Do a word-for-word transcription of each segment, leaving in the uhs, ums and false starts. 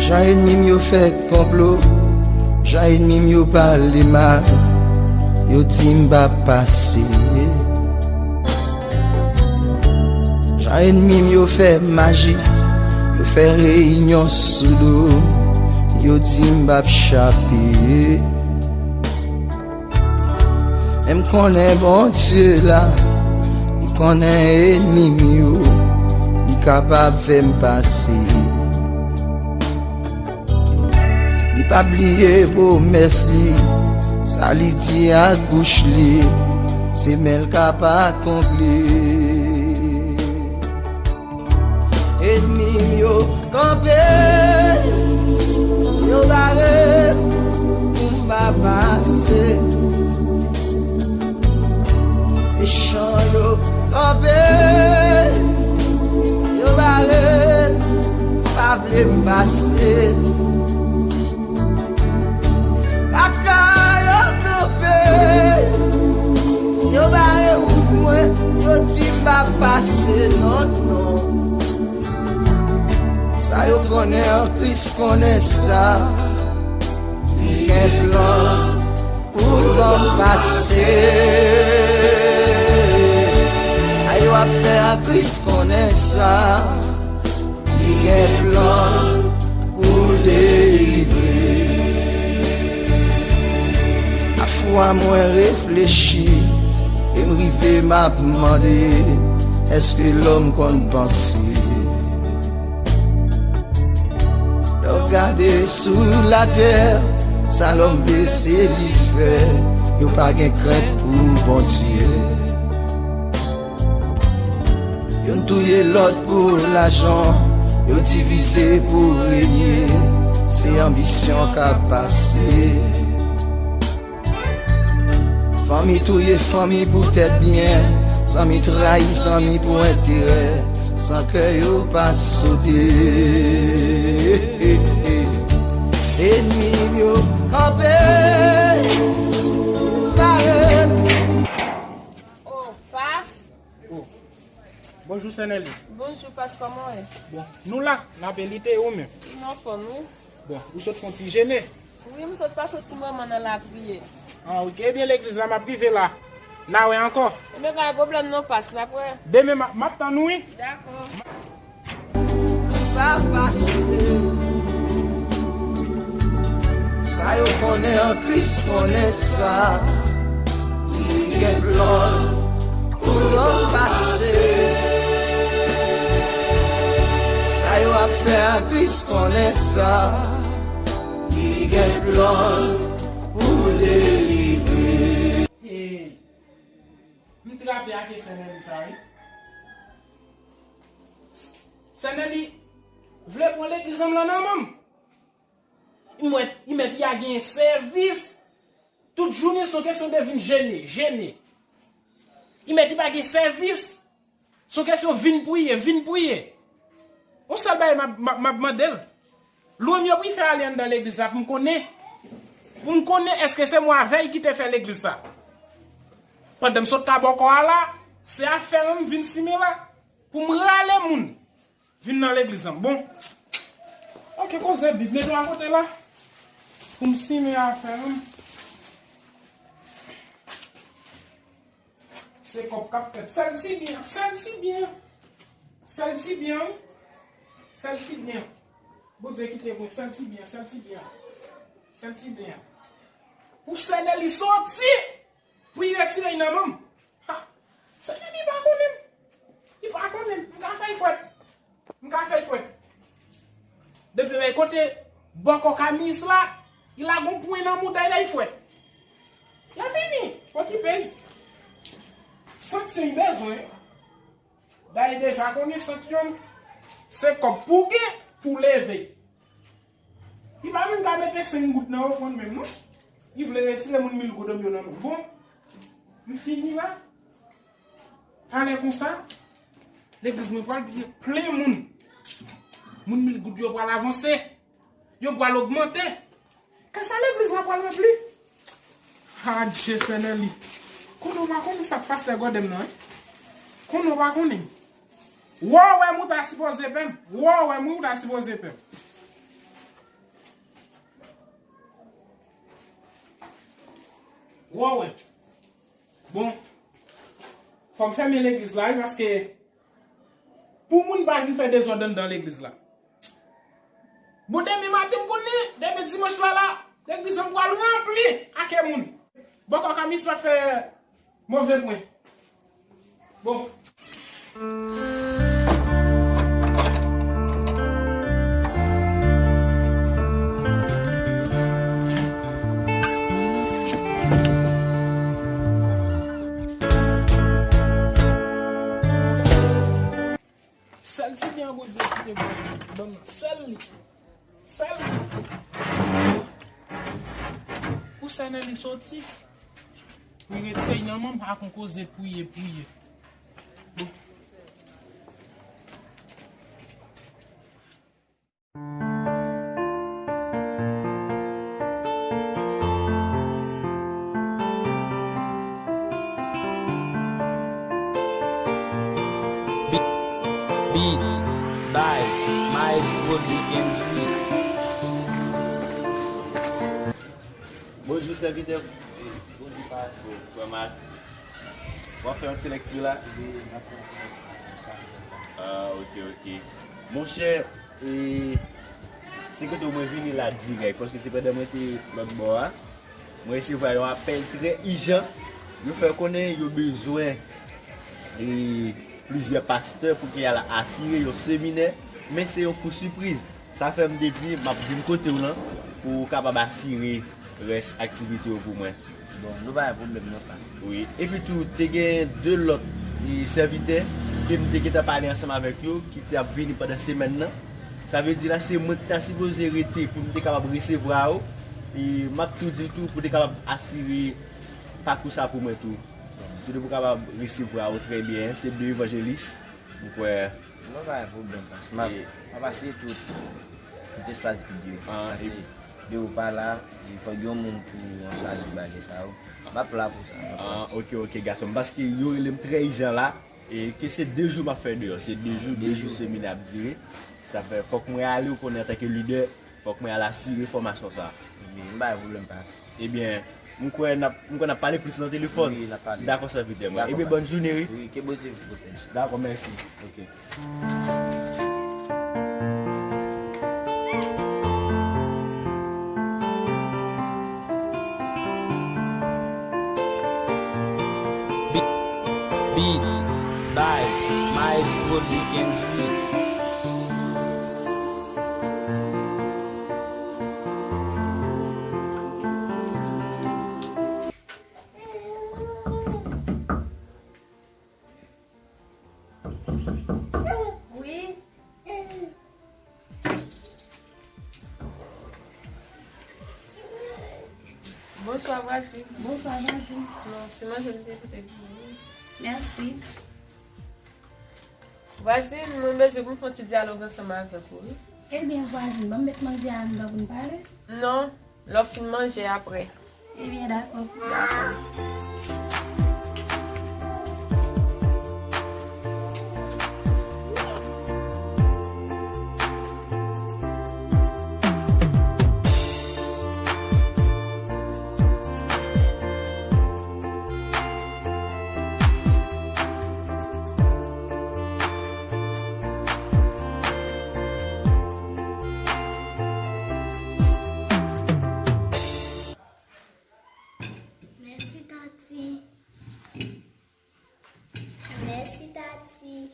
Jan ènmi m yo fè konplo, jan ènmi m yo pale mal, yo di m p ap pase. Jan ènmi m yo fè maji, yo fè reyinyon sou do m, yo di m p ap chape. Men m konnen Bondye la, li konnen ènmi m yo, li kapab fè m pase. Li pa bliye pwomès li, sa li di ak bouch li, se men l k ap akonpli. Ènmi m yo kanpe, yo bare m pou m pa pase. Mechan yo kanpe, yo bare m, pa vle m pase. Baka yo kanpe, yo bare wout mwen, yo di m p ap pase, non, non. Sa yo konnen an Kris konnen sa, li gen plan pou l ban m pase. Sa yo ap fè an Kris konnen sa, li gen plan pou l delivre. Pafwa mwen reflechi e m rive m ap mande, èske lòm konn panse? Lè w gade sou latè, sa lòm panse li fè, yo pa gen krent pou Bondye. Youn touye lòt pou lajan, yo divize pou renye, se anbisyon k ap pase. Fanmi touye fanmi pou tèt byen, zanmi trayi zanmi pou enterè, san kè yo pa sote. Ènmi m yo kanpe, bare. Oh, pas. Oh. Bonjou, Sè Nèli. Bonjou, pas, kòman w ye? Bon, nou la, n ap lite, ou menm? M anfòm, wi. Bon, ou sot fè yon ti jene? Wi, m sot pase yon ti moman nan lapriyè. Ah, ok. Ebyen, legliz la, m ap rive la. N a wè ankò. Ebyen, pa gen pwoblèm non, pas, n ap wè. Demen, m ap, m ap tann ou, wi. Dakò. Pa pase. Sa yo konnen an Kris konnen sa. Li gen plan pou yo pase. Sa yo ap fè an Kris konnen sa. Li gen plan pou delivre. E, m trape ak Sè Nèli sa, wi. Sè Nèli vle pran legliz an m lan nan men m. Li mèt, li mèt ya gen sèvis. Tout jounen se yon kesyon de vin jene, jene. Li mèt li pa gen sèvis. Se yon kesyon vin priye, vin priye. Yon sèl bagay m ap, m ap, m ap mande l. Lwe m yo pou l fè ale anndan legliz la pou m konnen. Pou m konnen èske se mwen avè l ki te fè legliz la. Pandan m sot ka bòkò a la, se afè m vin simen la. Pou m rale moun. Vin nan legliz lan. Bon. Ok, koze bib. Mete w akote la. Pou m simen afè m. Se kòb k ap fèt. Sèl ti byen, sèl ti byen. Sèl ti byen, wi. Sèl ti byen. Bondye kite mwen, sèl ti byen, sèl ti byen. Sèl ti byen. Pou Sè Nèli soti. Pou li retire l nan men m. Ha! Sènè, li pa konnen m. Li pa konnen m. M ka fè l fwèt. M ka fè l fwèt. Depi men kote bòkò kamiz la, li lage yon pwen nan mouda l, li fè l fwèt. Li fini. Okipe l. Sanksyon li bezwen. Dayè deja konnen sanksyon se kòb pou gen pou leve. Li pa menm ka mete senk goud nan ofrann menm non. Li vle retire moun mil goud yo nan men. Bon, m fini la. Talè konsa, legliz mwen pral byen plen moun. Moun mil goud yo pral avanse. Yo pral ogmante. Kè sa legliz la pral ranpli. Adje Sènè li. Konnen w pa konnen sa pastè gòdè m nan, wi. Konnen w pa konnen. Wè w wè m ou ta sipoze pè m. Wè w wè m ou ta sipoze pè m. Wè, wè. Bon, fò m fèmen legliz la, wi, paske pou moun pa vin fè dezòd anndan legliz la. Bon, demen maten m konnen, demen dimanch la la, legliz la pral ranpli ak moun. Bòkò Kamis pa fè move pwen. Bon. Sèl ti byen Bondye ki te ban m nan. Sèl li. Sèl li. Pou sènen li soti. Pou retire nan men m ak yon koze priye, priye. Bon. Beat, beat by Miles Rodrigue M C. Bonjou, sèvitè. Wi, bonjou, pas. Frè Mat, w ap fè yon ti lèkti la? Wi, m ap fè yon ti lèkti la. Ah, ok, ok. Monchè, e, se kote w mwen vini la dirèk, paske se pandan mwen te lòt bò a, mwen resevwa yon apèl trè ijan. Yo fè konnen yo bezwen, e, plizyè pastè pou ke y al asire yon seminè, men se yon kou sipriz. Sa fè m te di, m ap vin kote w lan pou w kapab asire rès aktivite yo pou mwen. Bon, nou pa gen pwoblèm nan, pas. Wi. Epi tou, te gen de lòt, e, sèvitè ke m te gentan pale ansanm avèk yo, ki t ap vini pandan semèn nan. Sa vle di la, se mwen ki ta sipoze rete pou m te kapab resevwa yo. E m ap tou di l tou pou te kapab asire pakou sa pou mwen tou. Si nou pou kapab resevwa yo trè byen, se de evanjelis, m kwè. Non, pa gen pwoblèm, pas. M ap, e, m ap asire tout, tout espas vid yo. Ah, paske e de ou pa la, e fòk gen yon moun pou anchaje bagay sa yo. M ap la pou sa, m ap la pou sa. Ah, ok, ok, gason m. Paske yo rele m trè ijan la, e ke se de jou m ap fè deyò. Se de jou, de jou seminè ap dire. Sa fè, fòk mwen ale, ou konnen, antanke lidè, fòk mwen al asire fòmasyon sa a. Ebyen, m pa gen pwoblèm, pas. Ebyen, m kwè n ap, m kwè n ap pale plis nan telefòn. Wi, n ap pale. Dakò, sèvitè mwen. Dakò, pas. Ebyen, bòn jounen, wi. Wi, ke Bondye pwotèje. Dakò, mèsi. Ok. Beat, beat by Miles Rodrigue M C. Wi. Bonswa, vwazin. Bonswa, vwazin. Bon, ti manje m te pote pou ou. Mèsi. Vwazin, mwen bezwen pou m fè yon ti dyalòg ansanm avèk ou, wi. Ebyen, vwazin, ban m met manje a anndan pou n pale? Non. Lè w fin manje apre. Ebyen, dakò. Dakò. Mèsi, Tati. Mèsi, Tati.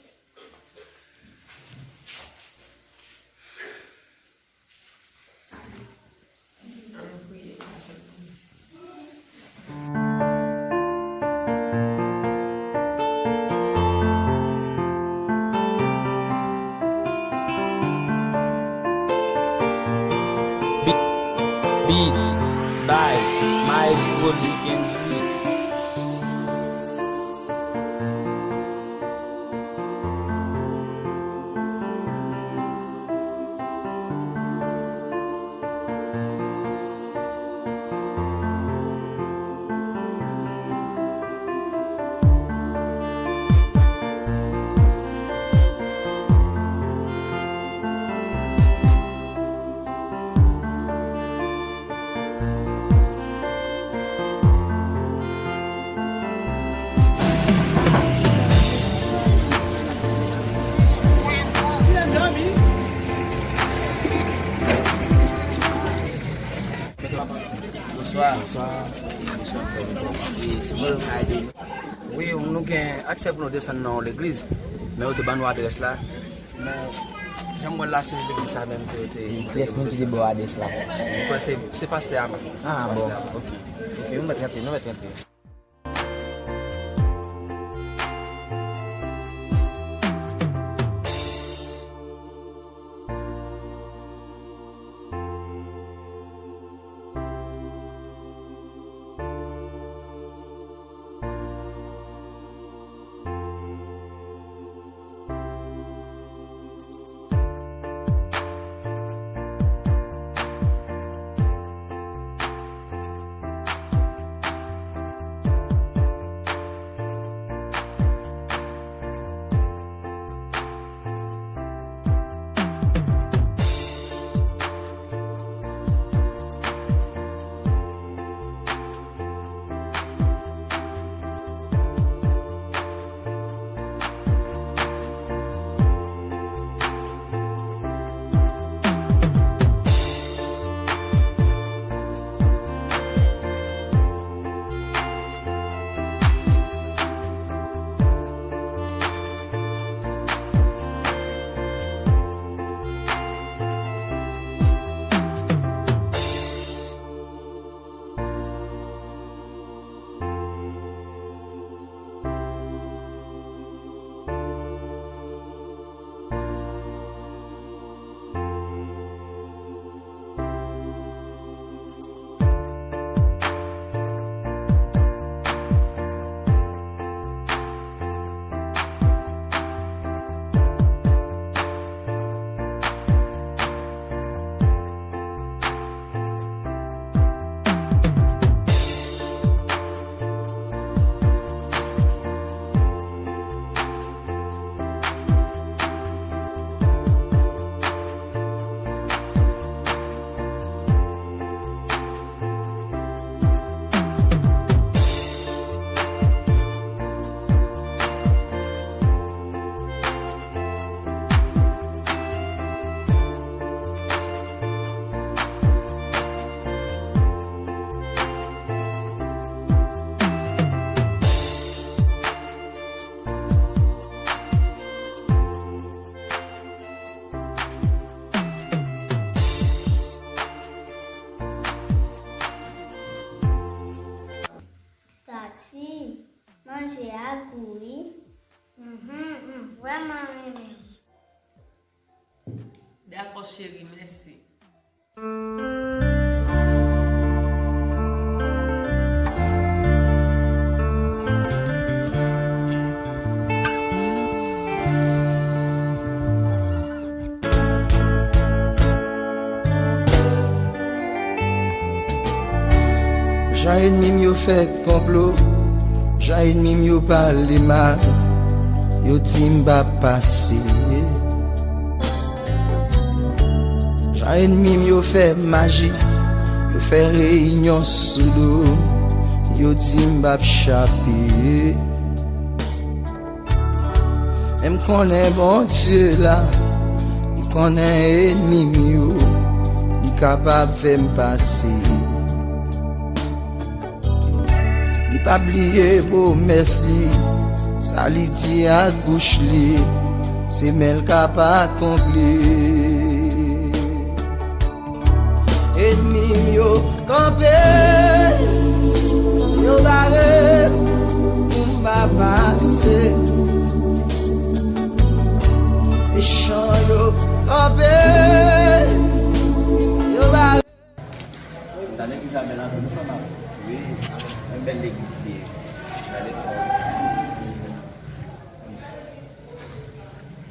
Beat, beat by Miles Product M C. Bonswa. E se mwen menm k ap ede nou. Wi, nou gen aksè pou nou desann nan yon legliz, men yo te ban nou adrès la. Men jan m wè l la, se legliz sa menm ke yo te. Kiyès menm ki te ba w adrès la? Mwen kwè se, se pastè a menm. Ah, bon. Pastè a. Ok. Ok, nou mèt rantre, nou mèt rantre. Tati, manje a gou wi. Mhm, m vrèman renmen l. Dakò, cheri, mèsi. Jan ènmi m yo fè konplo, jan ènmi m yo pale mal, yo di m p ap pase. Jan ènmi m yo fè maji, yo fè reyinyon sou do m, yo di m p ap chape. Men m konnen Bondye la, li konnen ènmi m yo, li kapab fè m pase. Li pa bliye pwomès li, sa li di ak bouch li, se men l k ap akonpli. Ènmi m yo kanpe, yo bare m pou m pa pase. Mechan yo kanpe, yo bare. Tande ki sa bèl anpil, nou fè mal. Wi, yon bèl legliz li ye. Gade sa.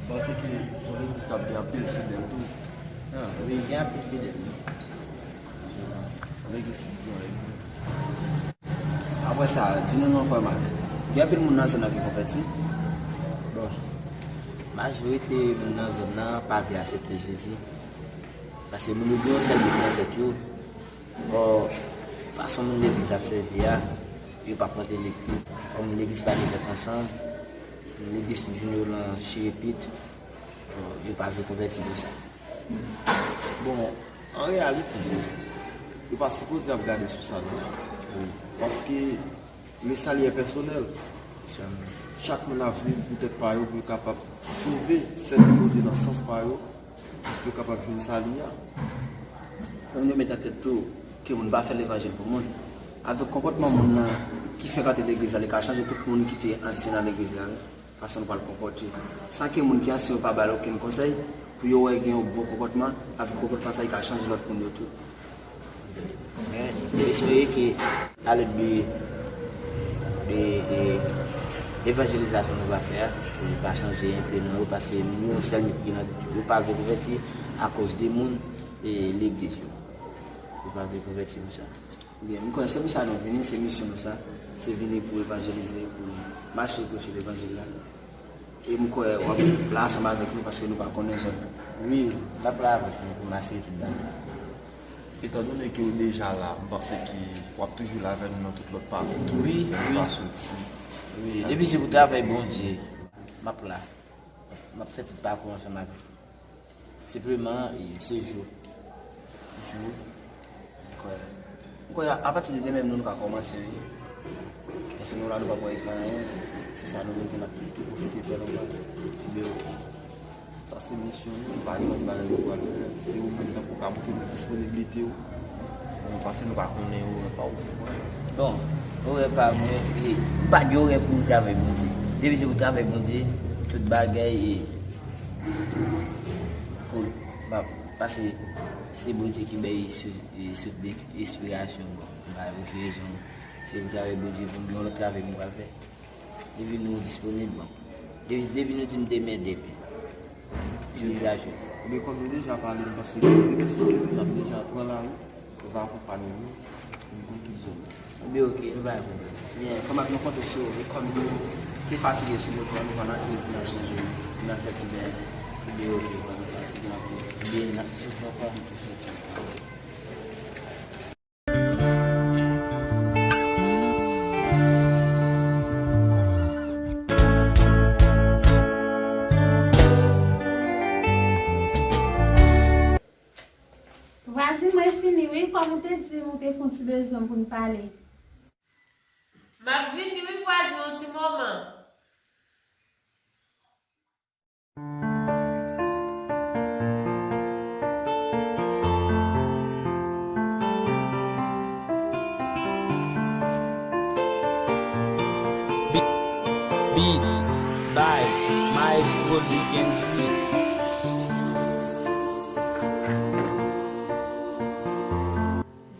Panse ke se yon legliz k ap gen anpil fidèl tou. Ah, wi, gen anpil fidèl. Se yon legliz ki gen anpil. Apre sa, di nou non, frè Mak. Gen anpil moun nan zòn nan ki konvèti? Bon, majorite moun nan zòn nan pa vle aksepte Jezi. Paske moun yo gen yon sèl but nan tèt yo. Ò, fason moun legliz ap sèvi a, yo p ap rantre legliz. Kòm legliz pa gen tèt ansanm, legliz toujou nan chirepit, ò, yo pa vle konvèti konsa. Bon, an reyalite, Yo pa sipoze ap gade sou sa non. Paske le salut est personnel. Chak moun ap viv pou tèt pa yo pou yo kapab sove sèvi Bondye nan sans pa yo, pou yo kapab jwenn sali a. Fò nou met nan tèt tou ke moun pa fè levanjil pou moun. Avèk konpòtman moun nan ki frekante legliz la, li ka chanje tout moun ki te ansyen nan legliz la. Fason nou pral konpòte. San ke moun ki ansyen yo pa ba l okenn konsèy, pou yo wè gen yon bon konpòtman, avèk konpòtman sa, li ka chanje lòt moun yo tou. Men, nou espere ke a lèd de, de, de evanjelizasyon nou va fè a, li va chanje enpe non yo, paske nou, yon sèl nèg ki nan, yo pa vle konvèti akoz de moun e legliz yo. Yo pa vle konvèti pou sa. Byen, m kwè se pou sa nou vini, se misyon nou sa. Se vini pou evanjelize, pou mache preche levanjil la. E m kwè w ap la ansanm avèk nou paske nou pa konnen zòn nan. Wi, m ap la avèk nou pou mache tout bagay. Etan done ke w deja la, m panse ke w ap toujou la avèk nou nan tout lòt pakou. Wi, wi. Wi, depi se pou travay Bondye, m ap la. M ap fè tout pakou ansanm avèk nou. Senpleman, e, se jou. Jou. M kwè, m kwè apati de demen, nou, nou ka kòmanse, wi. Paske nou la, nou p ap wè anyen. Se sa nou menm ki n ap tou pwofite fè nou ba. Ebyen, oke. Sa se misyon nou, nou pa gen lòt bagay nou pral fè. Se ou menm tankou w ka montre nou disponiblite w. Nou, paske nou pa konnen orè pa ou. Bon, orè pa mwen, e, m pa gen orè pou m travay Bondye. Depi se pou travay Bondye, tout bagay, e, pou, pa, paske se Bondye ki bay sou, e, sou de, enspirasyon, bon, m pa gen okenn rezon. Se pou travay Bondye, pou m gen yon lòt travay pou m pral fè. Depi nou disponib, bon. Depi, depi nou di m demen, demen. Jodi a jodi. Men kòm nou deja pale, m panse ke depi se jodi, n ap deja pran lari, nou va akonpanye nou, nou konn tout zòn nan. Ebyen, oke, nou pa gen pwoblèm. Byen, kòm nou konte sou ou, e kòm nou te fatige sou moto a, nou pral antre pou n al chanje, pou n al fè ti beny. Ebyen, oke, kòm nou fatige anpil. Ebyen, n ap soufri ankò, nou tou soti ankò. Vwazin, mwen fini wi, kòm ou te di m ou te fè yon ti bezwen pou n pale. M ap vini wi vwazin, yon ti moman. Beat, beat by Maestro D K N Z.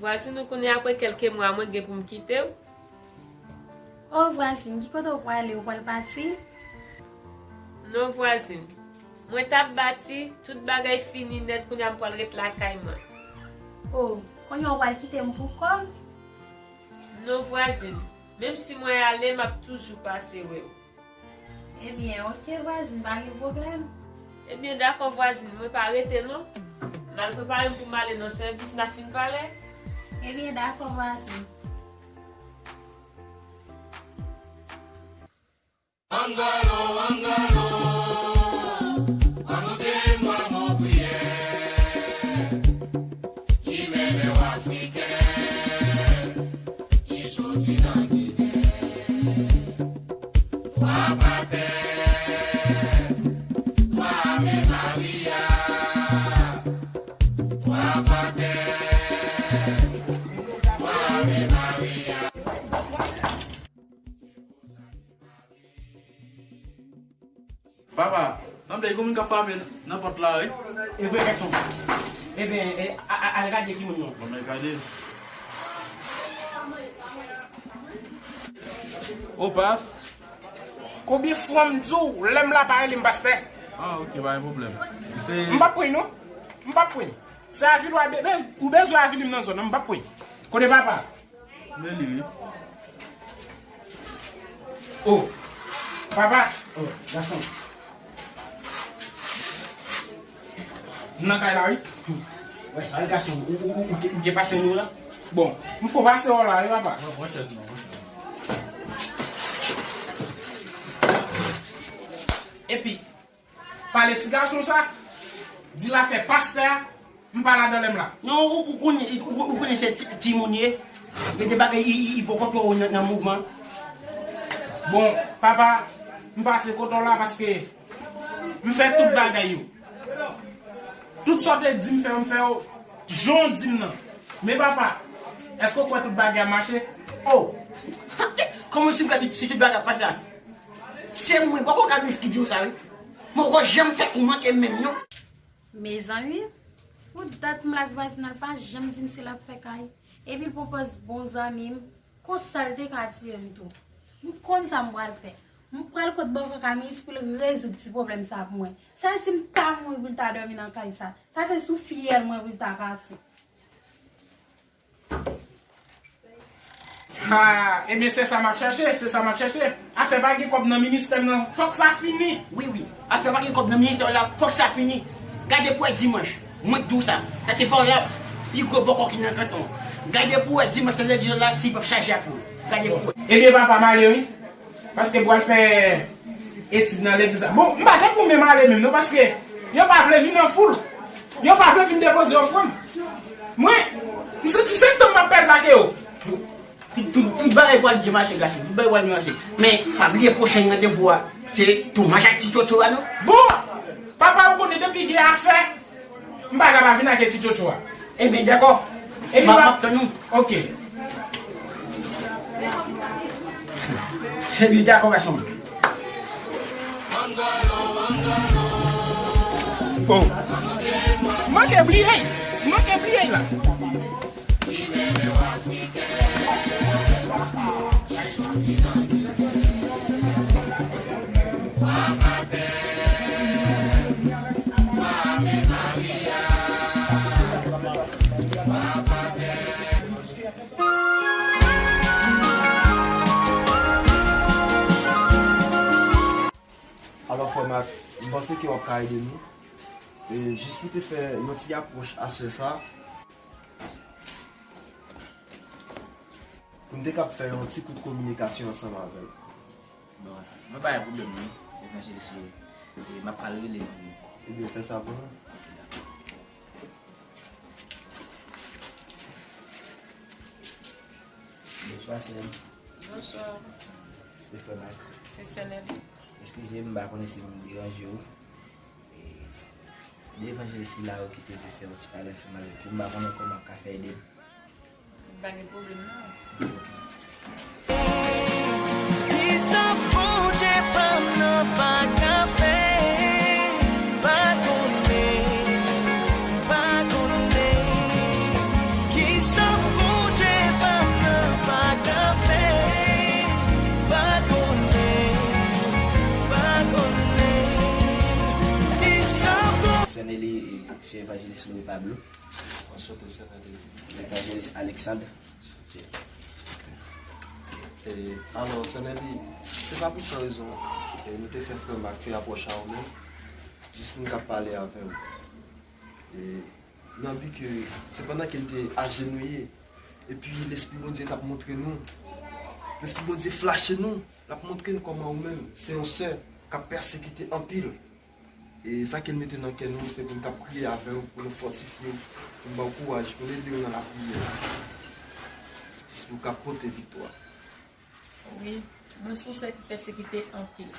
Vwazin, ou konnen apre kèlke mwa mwen gen pou m kite w. O vwazin, ki kote w prale? Ou pral pati? Non vwazin, mwen t ap pati, tout bagay fini nèt, kounye a m pral ret lakay mwen. O, kounye a w pral kite m pou kò m? Non vwazin, menm si mwen ale, m ap toujou pase wè w. Ebyen, oke vwazin, pa gen pwoblèm. Ebyen, dakò vwazin, mwen pa rete non. M al prepare m pou m ale nan sèvis, n a fin pale. Ebyen, dakò vwazin. Angalo, angalo, vamos de mwa mon priyè, ki mennen w Afriken, ki soti nan Ginen. Twa patè, twa Ave Maria, twa patè, twa Ave Maria. Papa, nan blè, gon moun k ap frape nan pòt la, wi. E vre, gason. Ebyen, e, a, a, al gade ki moun yo. Bon, men gade. O pas. Konbyen fwa m di w, lè m la pa rele m pastè? Ah, ok, pa gen pwoblèm. M p ap pran non. M p ap pran. Se avili w a be-, be-, ou bezwen avili m nan zòn nan, m p ap pran. Kote papa? Men li wi. O, papa. O, gason. M nan kay la wi. Wè sa wi gason, ou, ou, ou, ou, ou te pase nou la. Bon, m fò pase w la wi papa. Bon, bon chèz non, bon chèz. Epi, pale ti gason sa, di l afè pastè a, M pa ladan lè m la. Non, ou, ou konnen, ou, ou konnen se ti, timoun ye. Gen de bagay, i, i, i poko twò nan, nan mouvman. Bon, papa, m pase kote w la paske m fè tout bagay yo. Tout sa w te di m fè, m fè yo jan w di m nan. Men papa, èske w kwè tout bagay ap mache? Oh! Kòman si m kwè tout, si tout bagay ap mache la? Se mwen, poko Kamis ki di w sa, wi. Mwen poko janm fè kou manke menm, non. Mezanmi, pou dat m la ak vwazin nan, l pa janm di m si l ap fè kay. Epi l pran pòz bon zanmi m, konsa l te ka tiye m tou. M konn sa m pral fè. M pral kot bòkò Kamis pou l rezoud ti pwoblèm sa pou mwen. Sèl si m ta mouri pou l ta dòmi nan kay sa. Sa se sou fyèl mwen pou l ta kase. Ha, ebyen se sa m ap chache, se sa m ap chache. Afè pa gen kòb nan ministè m nan, fòk sa fini. Wi, wi. Afè pa gen kòb nan ministè w la, fòk sa fini. Gade pou wè dimanch. Mwen k di w sa. Sa se pawòl la pi gwo bòkò ki nan kanton. Gade pou wè dimanch nan legliz la si p ap chaje ak ou. Gade pou wè. Ebyen papa m ale wi. Paske m pral fè etid nan legliz la. Bon, m pa gen pou menm ale menm non, paske yo pa vle vin an foul. Yo pa vle vin depoze ofrann. Mwen, m santi se tanm m ap pèse ak yo. Tout, tout, tout bagay pral byen mache, gason. Tout bagay pral byen mache. Men, pa bliye pwochen randevou a. Se Tomas ak Ti Tchotcho a, non? Bon, papa, ou konnen depi gen afè, m pa ka pa vin ak Ti Tchotcho a. Ebyen, dakò. Ebyen, m ap tann ou. Ok. Ebyen, dakò, gason. Oh. Manke bliye. Manke bliye la. Alò, frè Mak, m panse ke w ap ka ede nou. E jis pou te fè yon ti apwòch aswè sa, pou n te kab fè yon ti kout kominikasyon ansanm avè l. Bon, mwen pa gen pwoblèm non, Evanjelis Louis. E m ap pral rele nou. Ebyen, fè sa pou nou. Ok, dakò. Bonswa, sè m. Bonswa. Se frè Mak. Se sè Nèdi. Eskize m, m pa konnen si m deranje w. E, de evanjelis ki la yo ki te vle fè yon ti pale ansanm avèk ou. M pa konnen kòman w ka fè ede m. Pa gen pwoblèm non. Ok. Kisa Bondye pa m nan pa ka fè? Pa konnen, pa konnen. Kisa Bondye pa m nan pa ka fè? Pa konnen, pa konnen. Kisa Bondye... Sè Nelly, se evanjelis Louis Pablo. Anchante, sè Nelly. Evanjelis Alexandre. Anchante. E, alò, sè Nelly, se pa pou san rezon, e, nou te fè frè Mak fè apwòch a ou menm, jis pou n kab pale avè w. E, nan bi ke, se pandan ke n te ajenouye, epi Lespri Bondye t ap montre nou, Lespri Bondye flache nou, l ap montre n kòman ou menm, se yon sè k ap pèsekite anpil. E sa ke l mete nan kè nou, se pou n kab priye avè w, pou nou fòtifye w, pou n ba w kouraj, pou n ede w nan lapriyè. Jis pou w kab pote viktwa. Wi, mwen se yon sè ki pèsekite anpil.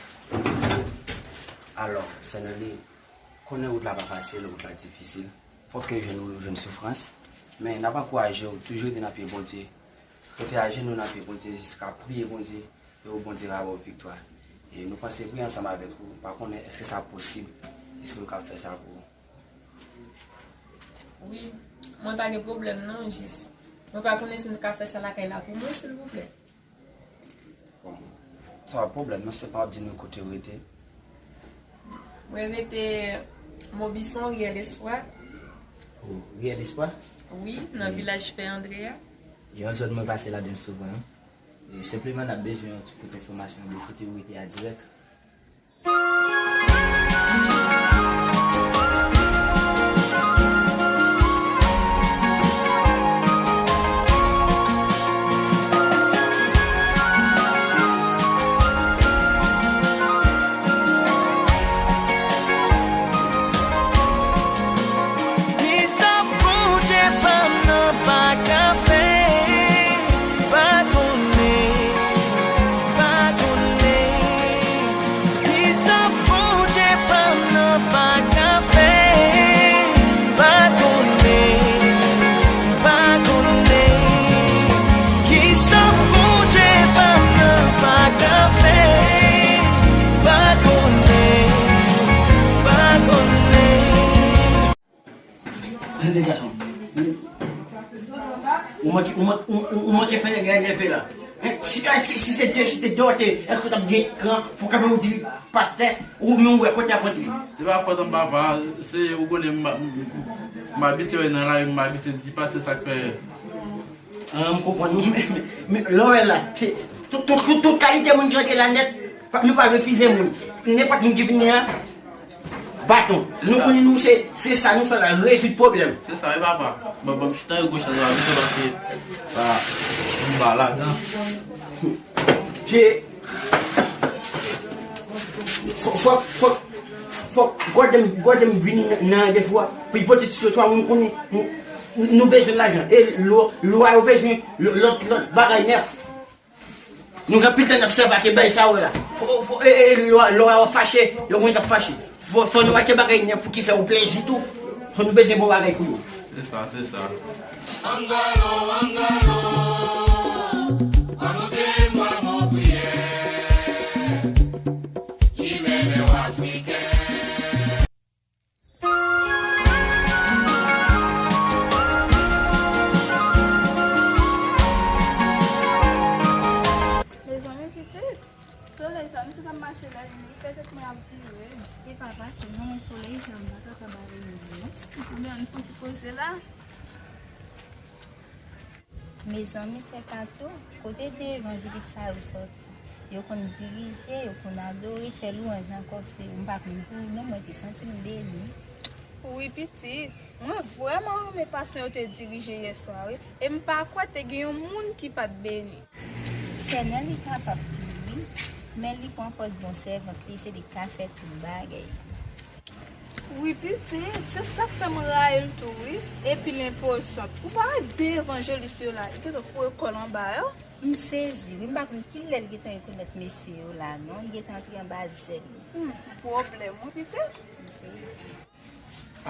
Alò, sè Nelly, konnen wout la pa fasil, wout la difisil. Fòk ke jwenn ou jwenn soufrans, men n ap ankouraje w, toujou rete nan pye Bondye. Pote ajenou nan pye Bondye, jiska priye Bondye, e ou Bondye va ba w viktwa. E nou panse priye ansanm avèk ou, m pa konnen èske sa posib, èske nou kab fè sa pou ou. Wi, mwen pa gen pwoblèm non, jis mwen pa konnen si nou ka fè sa lakay la pou mwen, silvouplè. Bon, sa pa pwoblèm non, se pa w ap di nou kote w rete. Mwen rete Mobison, Riyè Lespwa. O, Riyè Lespwa? Wi, nan vilaj Pè Andre a. Yon zòn mwen pase ladan l souvan wi. E senpleman n ap bezwen yon ti kout enfòmasyon de kote w rete a dirèk. Tande gason. Ou manke, ou manke, ou, ou, ou manke fè nèg la enève la. Hein? Si, èske si se de, si se de, èske w t ap gen kran pou kanpe w di pastè, ou menm ou wè kote y ap antre? Se pa fòt an papa, se ou konnen m, m, m abitye wè nan lari, m abitye di pastè sa k fè. Ah, m konprann nou, men, men, men lè w wè la, se tout, tout, tout, tout kalite moun ki rantre la nèt, pa, nou pa refize moun. Nenpòt moun ki vini an, baton. Nou konnen nou se, se sa nou fè la, rezoud pwoblèm. Se sa, wi papa. Bon, bon, m chita yo goch la, se paske, ah, m pa ladan. Se Fòk, fòk, fòk, fòk gòdèm, gòdèm vini nan, nan randevou a. Pou l pote ti sou twa moun konnen nou, nou bezwen lajan. E lwa, lwa yo bezwen lò-, lòt, lòt bagay nèf. Nou gen anpil tan n ap sèvi ak bagay sa yo la. Fò, fò, e, e, lwa, lwa yo fache, yo konn sa fache. Fò, fò nou achte bagay nèf pou ki fè yo plezi tou. Fò nou bezwen bon bagay pou yo. Se sa, se sa. Angalo, angalo, pa montre mwa mon priyè, ki mennen w Afriken. Mezanmi, pitit, solèy sa, misye t ap mache la, li fè tèt mwen ap vire. E pa pase, non, solèy sa, m pa ka ka bare li, non. Ebyen, ann fè yon ti koze la. Mezanmi, sè Kato, kote de evanjelis sa yo sòti? Yo konn dirije, yo konn adore, fè lwanj ankò, se, m pa konn pou ou non, mwen te santi m beni. Wi, pitit, mwen vrèman renmen fason yo te dirije yèswa, wi. E m pa kwè te gen yon moun ki pa t beni. Sè Nèli kapab tou, wi, men li pran pòz bon sèvant, li se li k ka fè tout bagay. Wi, pitit, se sa k fè m rayi l tou, wi. Epi l enpozant. Ou pa wè de evanjelis yo la, li gentan foure kò l anba yo? M sezi, wi, m pa konn kilè l gentan rekonèt mesye yo la, non. Li gentan antre anba zèl li. Hmm, pwoblèm, wi, pitit. M sezi.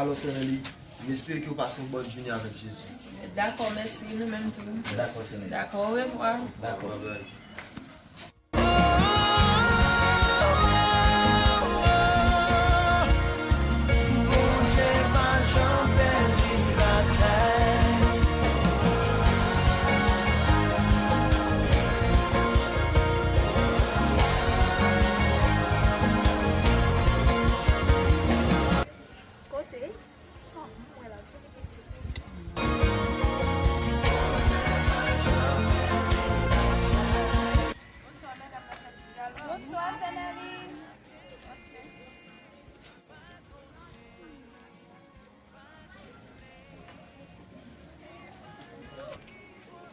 Alò, sè Nèli, m espere ke w pase yon bòn jounen avèk Jezi. Dakò, mèsi, nou menm tou. Dakò, sè Nèli. Dakò, orevwa. Dakò. Bye bye. Kote? Oh, m wè l ap vini pitit. Bonswa, medam, n ap fè ti dyalòg. Bonswa, sè Nèli.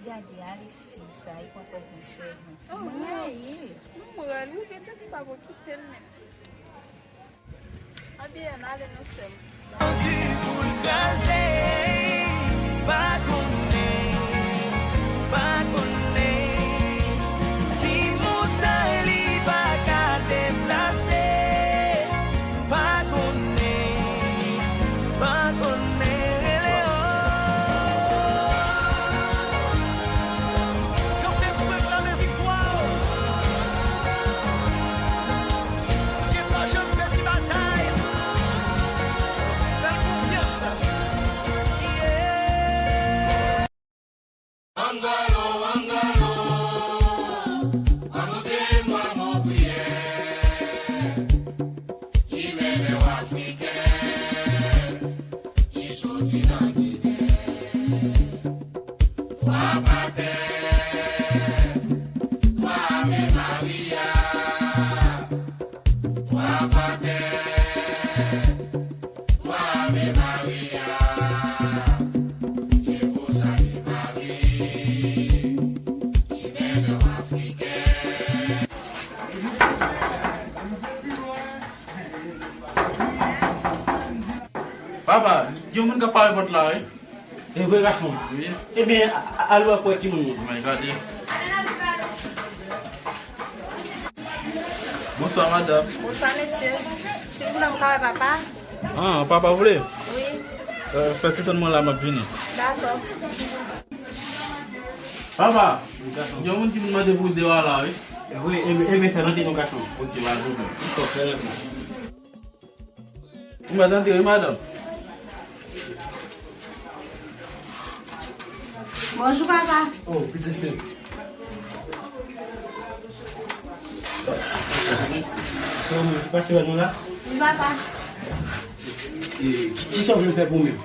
Gade ale fi sa, li pran pòz yon sèvant. Oh, mwen rayi l. Mwen rayi l, wi, pitit, m pa ko kite l menm. Anbyen, n ale non sè m. Di pou l kraze, pa konnen, pa konnen, ki montay li pa ka deplase, pa konnen, pa konnen, rele yo. Kanpe pou reklame viktwa w. Bondye pa janm pèdi batay. Fè l konfyans. Yeah. Angalo, angalo, pa montre mwa mon priyè, ki mennen w Afriken, ki soti nan Ginen. Twa patè, twa Ave Maria, twa patè, twa Ave Maria, je vous salue Marie, ki mennen w Afriken. Papa, gen moun k ap pare pòt la, wi. E vre, gason? Wi. Ebyen, a, a, al wè pou wè ki moun nan. Mwen gade. Bonswa, madanm. Bonswa, mesye. Silvouplè, m ka wè papa? Ah, papa, w vle? Wi. Euh, fè ti tann mwen la, m ap vini. Dakò. Papa, gason, gen yon moun ki vin mande pou w deyò a la, wi. Wi, ebyen, ebyen, fè l antre non, gason. Ok, pa gen pwoblèm. Dakò, fè l antre. Ou mèt antre wi, madanm. Bonjou, papa. Oh, pitit fi m. Pase wè nou la? Wi, papa. E, ki, kisa w vle fè pou mwen?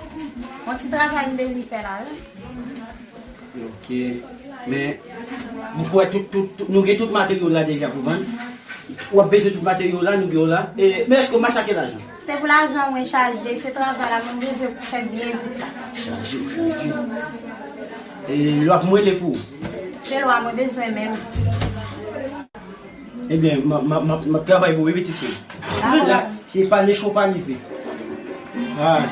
Yon ti travay m te vle fè la, wi. Ok. Men, ou kwè tout, tout, tout, nou gen tout materyo la deja pou vann? W ap bezwen tout materyo la, nou gen yo la. E, men èske w mache ak lajan? Se pou lajan mwen chaje, se travay la mwen bezwen pou fè byen vit la. Chaje, ou chaje. E lwa pou mwen, li pou ou? Se lwa mwen bezwen menm. Ebyen, m, m, m, m ap travay pou ou, wi, pitit fi. Dakò. Se pa ni cho pa ni vre. Ah.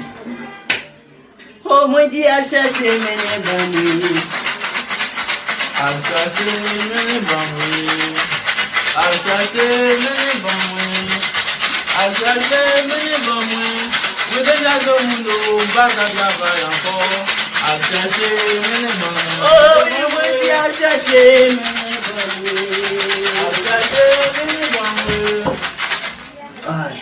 Oh, mwen di al chache mennen ban mwen. Al chache mennen ban mwen. Al chache mennen ban mwen. Al chache mennen ban mwen. Mwen deja granmoun o, m pa ka travay ankò. Al chache mennen ban mwen. Oh, wi, mwen di al chache mennen ban mwen. Al chache mennen ban mwen. Ay.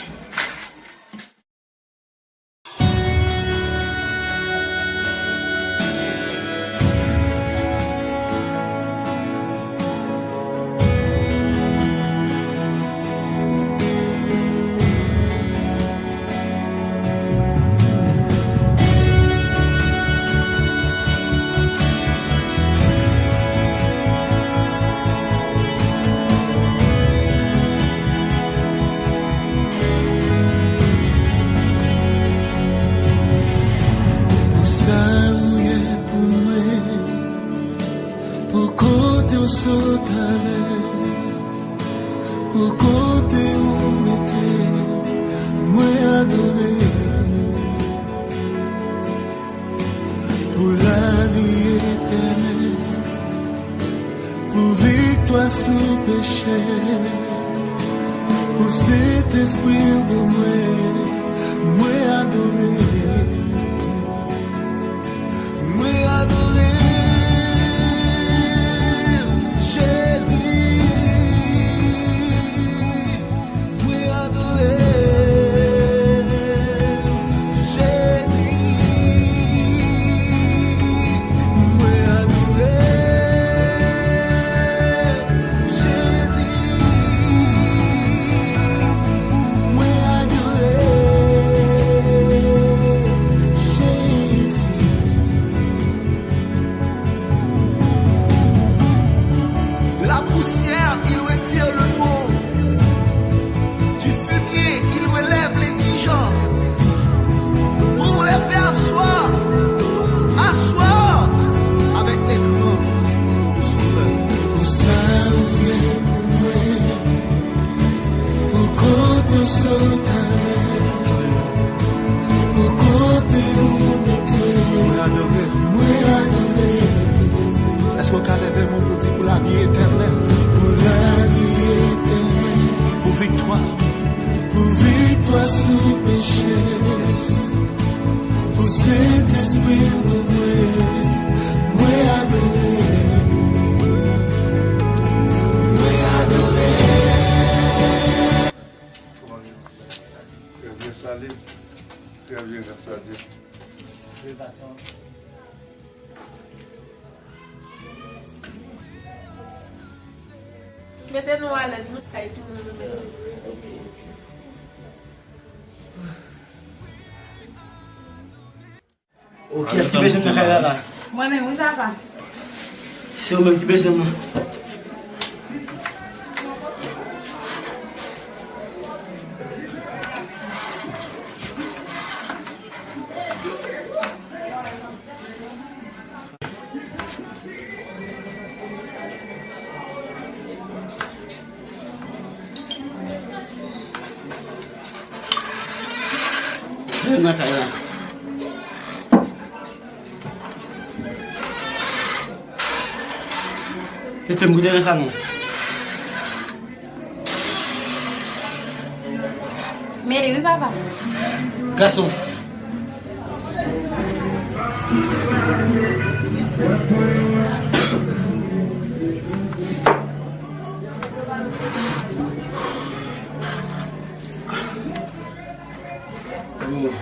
Pou sa ou ye pou mwen, pou kote w sot ale, pou kote ou mete, mwen adore. Pou lavi etènèl, pou viktwa sou peche, pou Sentespri w ban mwen, mwen adore. Mwen adore w, Jezi. Mwen adore w, Jezi. Mwen adore w, Jezi. Mwen adore w, Jezi. La poussière, il retire le pauvre. Du fumier, il relève l'indigent. Pour les faire asseoir, asseoir avec les grands de son peuple. Pou sa ou ye pou mwen, pou kote w sot ale, pou kote ou mete, mwen adore. Mwen adore. Èske w ka leve men w pou di pou lavi etènèl? Pou lavi etènèl. Pou viktwa. Pou viktwa sou peche. Pou Sentespri w ban mwen, mwen adore. Mwen adore. Très bien, salut. Très bien, grâce à Dieu. Mete nou alèz, nou kay tounen nou menm. Oh, kiyès ki bezwen m nan kay la la? Mwen menm, wi, papa. Se ou menm ki bezwen m nan. Nan kay la. Tete m goute nan sa non. Meli, wi, papa. Gason. Oh.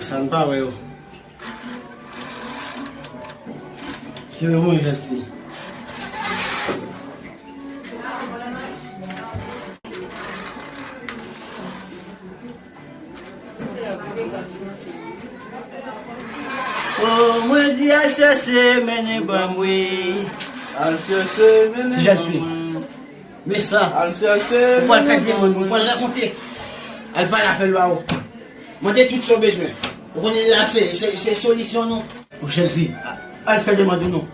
Sa n pa wè yo. Se yo mwen jèn fi. Oh, mwen di al chèche mennen ban m wi. Al chèche mennen ban mwen. Jèn fi. Men sa. Al chèche mennen ban mwen. Ou pral fè demann, ou pral rakonte. Al pale avè lwa ou. Mande tout sa w bezwen. Ou konnen la se, se, se solisyon nou. Ou jèn fi, al fè demann ou non.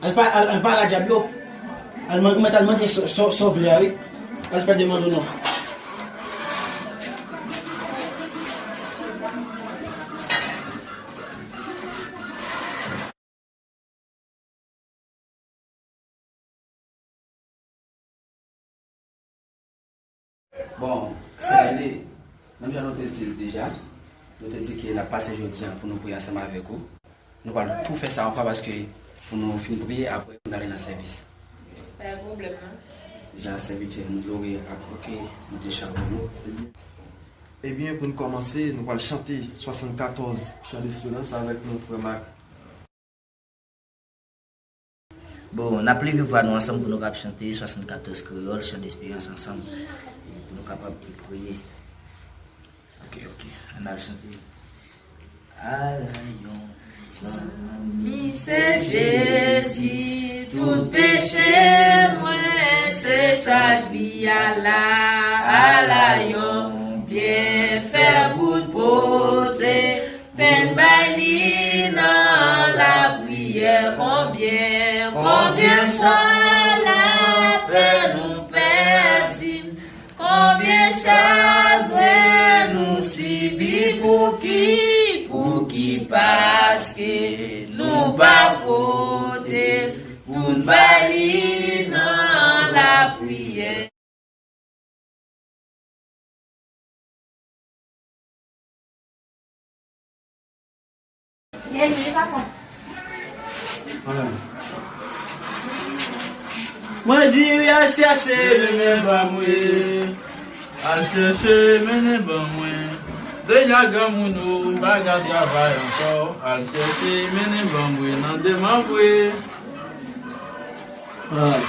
Al pa, al, al pale a dyab yo. Al man-, ou mèt al mande sa, sa, sa w vle a wi. Al fè demann ou non. Bon, Sèlè, menm jan nou te di l deja, nou te di ke n ap pase jodi a pou nou priye ansanm avèk ou. Nou pral tou fè sa ankò paske pou nou fin priye, apre nou ale nan sèvis. Pa gen pwoblèm, non. Deja, sèvitè nou Lori ap, oke, nou te chapon nou. Ebyen, pou n kòmanse, nou pral chante swasannkatòz Chan Desperans avèk nou, frè Mak. Bon, n ap leve vwa nou ansanm pou nou kab chante swasannkatòz kreyòl, Chan Desperans ansanm, e pou nou kapab priye. Oke, oke, ann al chante. Ala yon zanmi se Jezi, tout peche mwen se chaj li. Ala, ala yon byenfè pou l pote, fè n bay li nan lapriyè. Konbyen, konbyen fwa lapè nou pèdi, konbyen chagren nou sibi, pouki, pouki, paske nou pa pote, pou n bay li nan lapriyè. Mwen di wi, al chèche mennen ban mwen. Al chèche mennen ban mwen. Deja granmoun ou pa ka travay ankò. Al chèche mennen ban mwen nan demanbre. Ah.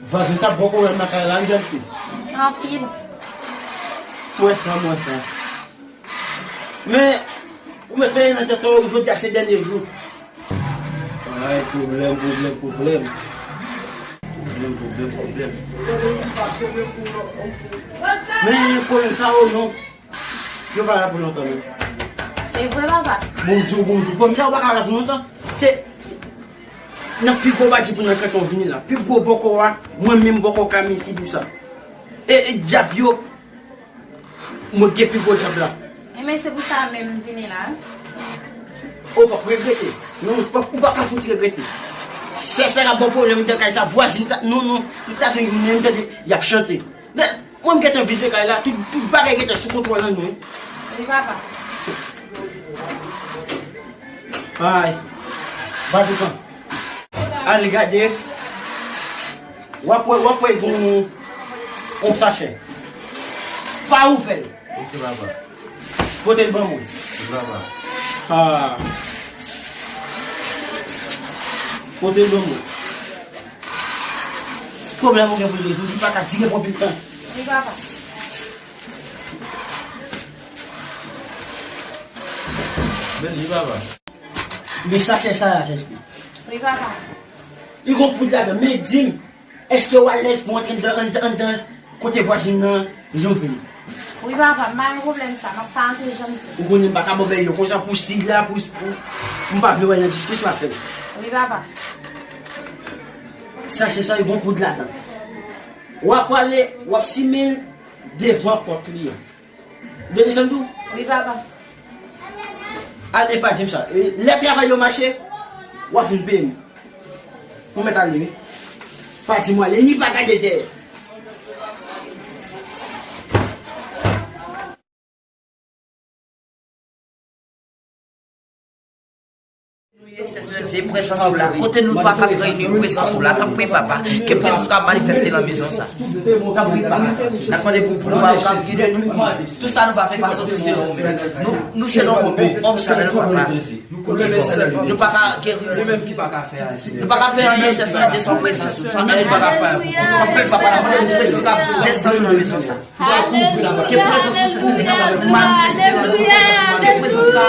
Vwazen sa bò kò w nan kay la, li jèn fi. Anpil. Mwen sa, mwen sa. Men, ou mèt mete nan tèt ou, jodi a se dènye jou. Ay, pwoblèm, pwoblèm, pwoblèm. Pwoblèm, pwoblèm, pwoblèm. Men, pwoblèm sa, o non. Yo pa la pou lontan, non. Se vre, papa. Bon, m di w, bon, m di w, pwoblèm sa, yo pa ka la pou lontan. Se, nan pi gwo badji pou nan kanton vini la. Pi gwo bòkò a, mwen menm bòkò Kamiz ki di w sa. E, e dyab yo, mwen gen pi gwo dyab la. E men se pou sa menm m vini la. Ou p ap regrete. Non, ou p ap, ou pa ka fouti regrete. Sè sa la bon pwoblèm nan kay sa, vwazin ta, non, non, li ta fè yon moun tande, y ap chante. Men, mwen m gentan vize kay la, tout, tout bagay gentan sou kontwòl an nou. Wi, papa. Ay, pa di tan. Al gade. W ap wè, w ap wè gon yon sachè. Pa ouvè l. Ok, papa. Pote l ban mwen. Ok, papa. Ah. Pote l ban mwen. Pwoblèm ou gen pou l rezoud, li pa ka dire pou anpil tan. Wi, papa. Men li, papa. Men sachè sa la, jèn fi. Wi, papa. Li gon poud ladan, men di m, èske w alèz pou w antre anndan, anndan, anndan, kote vwazin nan, jan w vle? Wi, papa, m pa gen pwoblèm sa, m ap ka antre jan m vle. Ou konnen m pa ka bon bèy yo konsa pou stil la, pou, pou, pou m pa vle wè nan diskisyon avè l. Wi, papa. Sachè sa, li gon poud ladan. W ap prale, w ap simen l devan pòt li an. De desann tou? Wi, papa. Ale pa di m sa. E, lè travay yo mache, w ap vin peye m. Ou mèt ale, wi. Pa di m w ale, ni pa gade dèyè. Nou ye, sè, sè, Se prezans ou la. Kote nou pa ka reyini, prezans ou la. Tanpri, papa, ke prezans ou ka manifeste nan mezon sa. Tanpri, papa, n ap mande pou pouvwa ou ka gide nou. Tout sa nou va fè pa soti selon ou menm. Nou, nou selon ou, ou, ou chanèl, papa. Nou pa ka geri nou. Nou pa ka fè anyen, se sèl Dye, se prezans ou. San èd, nou pa ka fè anyen. Tanpri, papa, n ap mande pou prezans ou ka desann nan mezon sa. Ke prezans ou se Senyè a manifeste nan nou. Ke prezans ou ka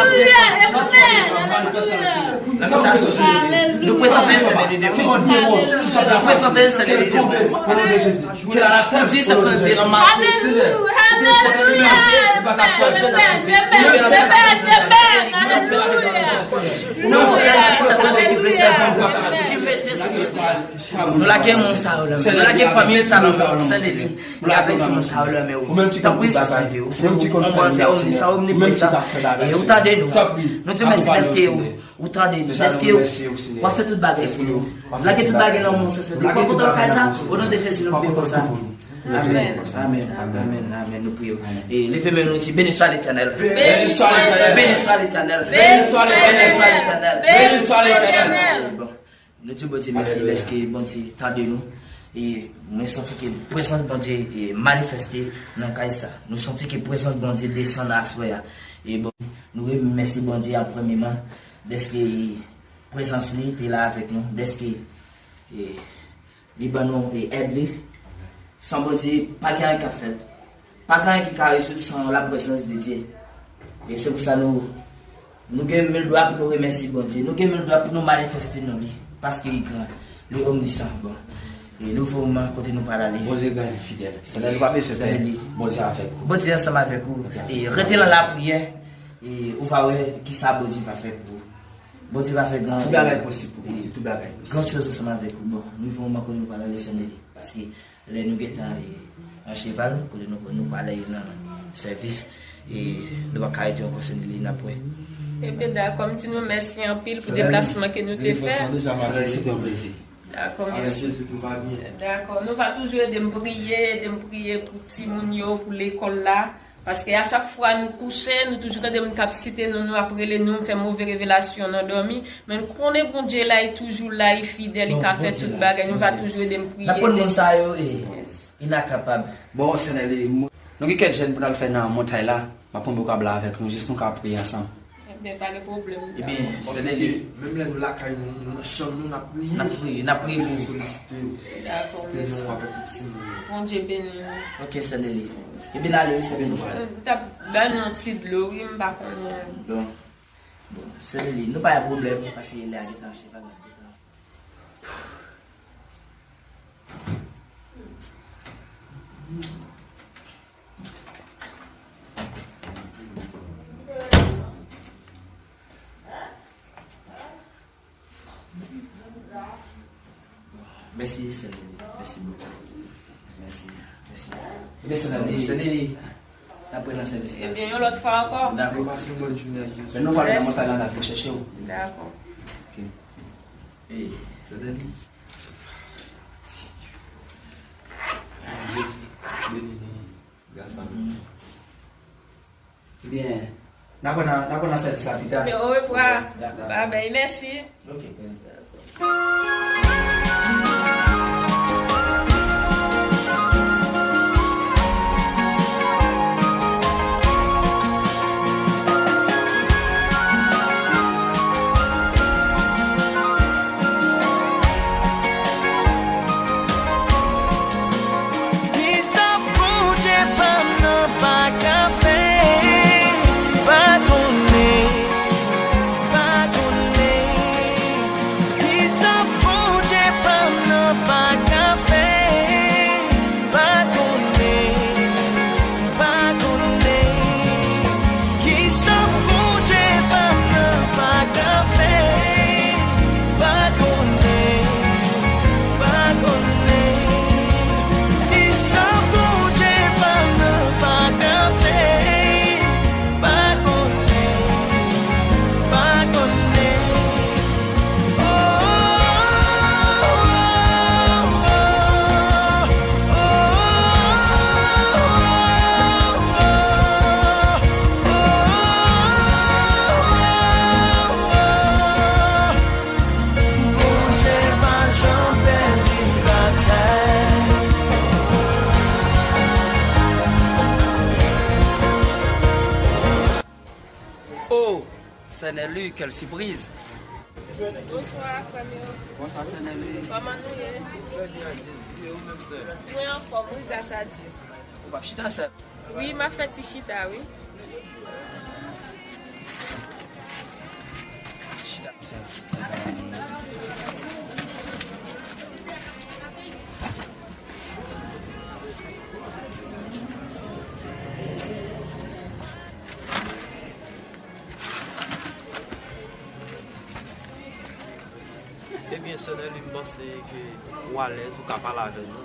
manifeste nan nou. Nou prezante Sentespri de Dye. Nou prezante Sentespri de Dye. Pou di sa sante ranmase. Alelouya. Alelouya. Amen. Amen. Amen. Alelouya. Nou lage moun sa yo nan men. Nou lage fanmi sa nan men. Sentespri. Li avèk timoun sa yo nan men ou. Tanpri, Sentespri, ou se yon Bondye omnisyan, omniprezan. E ou tande nou. Nou di mèsi dèske ou, ou tande nou. Dèske ou, w ap fè tout bagay pou nou. Lage tout bagay nan men ou, Sentespri. Pran kontwòl kay sa, o non de Jezi, nou priye konsa. Amèn, amèn, amèn, amèn. Nou priye. E leve men nou, nou di, béni soit l'Éternel. Béni soit l'Éternel. Béni soit l'Éternel. Béni soit l'Éternel. Béni soit l'Éternel. Bon. Nou di Bondye mèsi dèske Bondye tande nou. E mwen santi ke prezans Bondye e manifeste nan kay sa. Nou santi ke prezans Bondye desann aswè a. E bon, nou remèsye Bondye an premyeman dèske prezans li te la avèk nou, dèske e, li ban nou e, èd li. San Bondye, pa gen anyen k ap fèt. Pa gen anyen ki ka rezoud san la prezans de Dye. E se pou sa nou, nou gen mil dwa pou nou remèsye Bondye. Nou gen mil dwa pou nou manifeste non li. Paske li gran, li omnisyan. Bon. E nouvo moman kote nou pral ale. Bondye gran, li fidèl. Se lè nou pa bezwen pè. Bondye avèk ou. Bondye ansanm avèk ou. E rete nan lapriyè. E ou va wè kisa Bondye va fè pou ou. Bondye va fè gran. Tout bagay posib pou Bondye. Tout bagay posib. Gran choz ansanm avèk ou. Bon, nou rive yon moman kote nou pral ale Sentespri. Paske lè nou gentan e, an cheval, kote nou, nou pral ale nan sèvis, e nou pa ka rete ankò Sentespri, n ap wè. Ebyen, dakò, m di nou mèsi anpil pou deplasman ke nou te fè. Sentespri, se te yon plezi. Dakò, mèsi. Avèk Jezi, tout va byen. Dakò, nou va toujou ede m priye, ede m priye pou timoun yo, pou lekòl la. Paske a chak fwa nou kouche, nou toujou tande moun k ap site nou, nou ap rele nou, m fè move revelasyon nan dòmi. Men n konnen Bondye la, li toujou la, li fidèl, li ka fè tout bagay. Nou va toujou ede m priye. N ap konn moun sa yo, e, inakapab. Bon, Sentespri, nou gen kèk jèn pou n al fè nan montay la. M ap pran vokab la avèk nou, jis pou n ka priye ansanm. Ebyen, pa gen pwoblèm. Ebyen, Sentespri. Menm lè nou lakay nou, nou nan chanm nou, n ap priye. N ap priye, n ap priye pou ou. Solisite yo. Dakò, site non avèk tout timoun yo. Bondye beni nou. Ok, Sentespri. Ebyen, n ale, wi, Sentespri. M t ap ba nou yon ti dlo, wi, m pa konnen. Bon. Bon, Sentespri, nou pa gen pwoblèm, paske lè a gentan cheval la gentan. Mèsi, Sentespri. Mèsi bokou. Mèsi. Mèsi. Ebyen, Sentespri, Sentespri, n ap pran nan sèvis la. Ebyen, yon lòt fwa ankò. Dakò. Pase yon bòn jounen ak Jezi. Men nou pral nan montay la, n ap vin chèche w. Dakò. Ok. Ey, Sentespri. Jezi, beni nou. Gras a nou. Ebyen, n ap wè nan, n ap wè nan sèvis la pita. Ebyen, orevwa. Dakò. Babay, mèsi. Ok. Kisa Bondye pa m nan pa ka fè? Pa konnen, pa konnen. Kisa Sè Nelly, quelle surprise! Bonswa, frè m yo. Bonswa, sè Nelly. Kòman nou ye? Trè byen, ak Jezi, e ou menm, sè? Mwen anfòm, wi, gras a Dye. Ou p ap chita, sè? Wi, m ap fè ti chita, wi. Chita, sè. Ebyen, sè Nelly, m panse ke ou alèz, ou ka pale avè nou.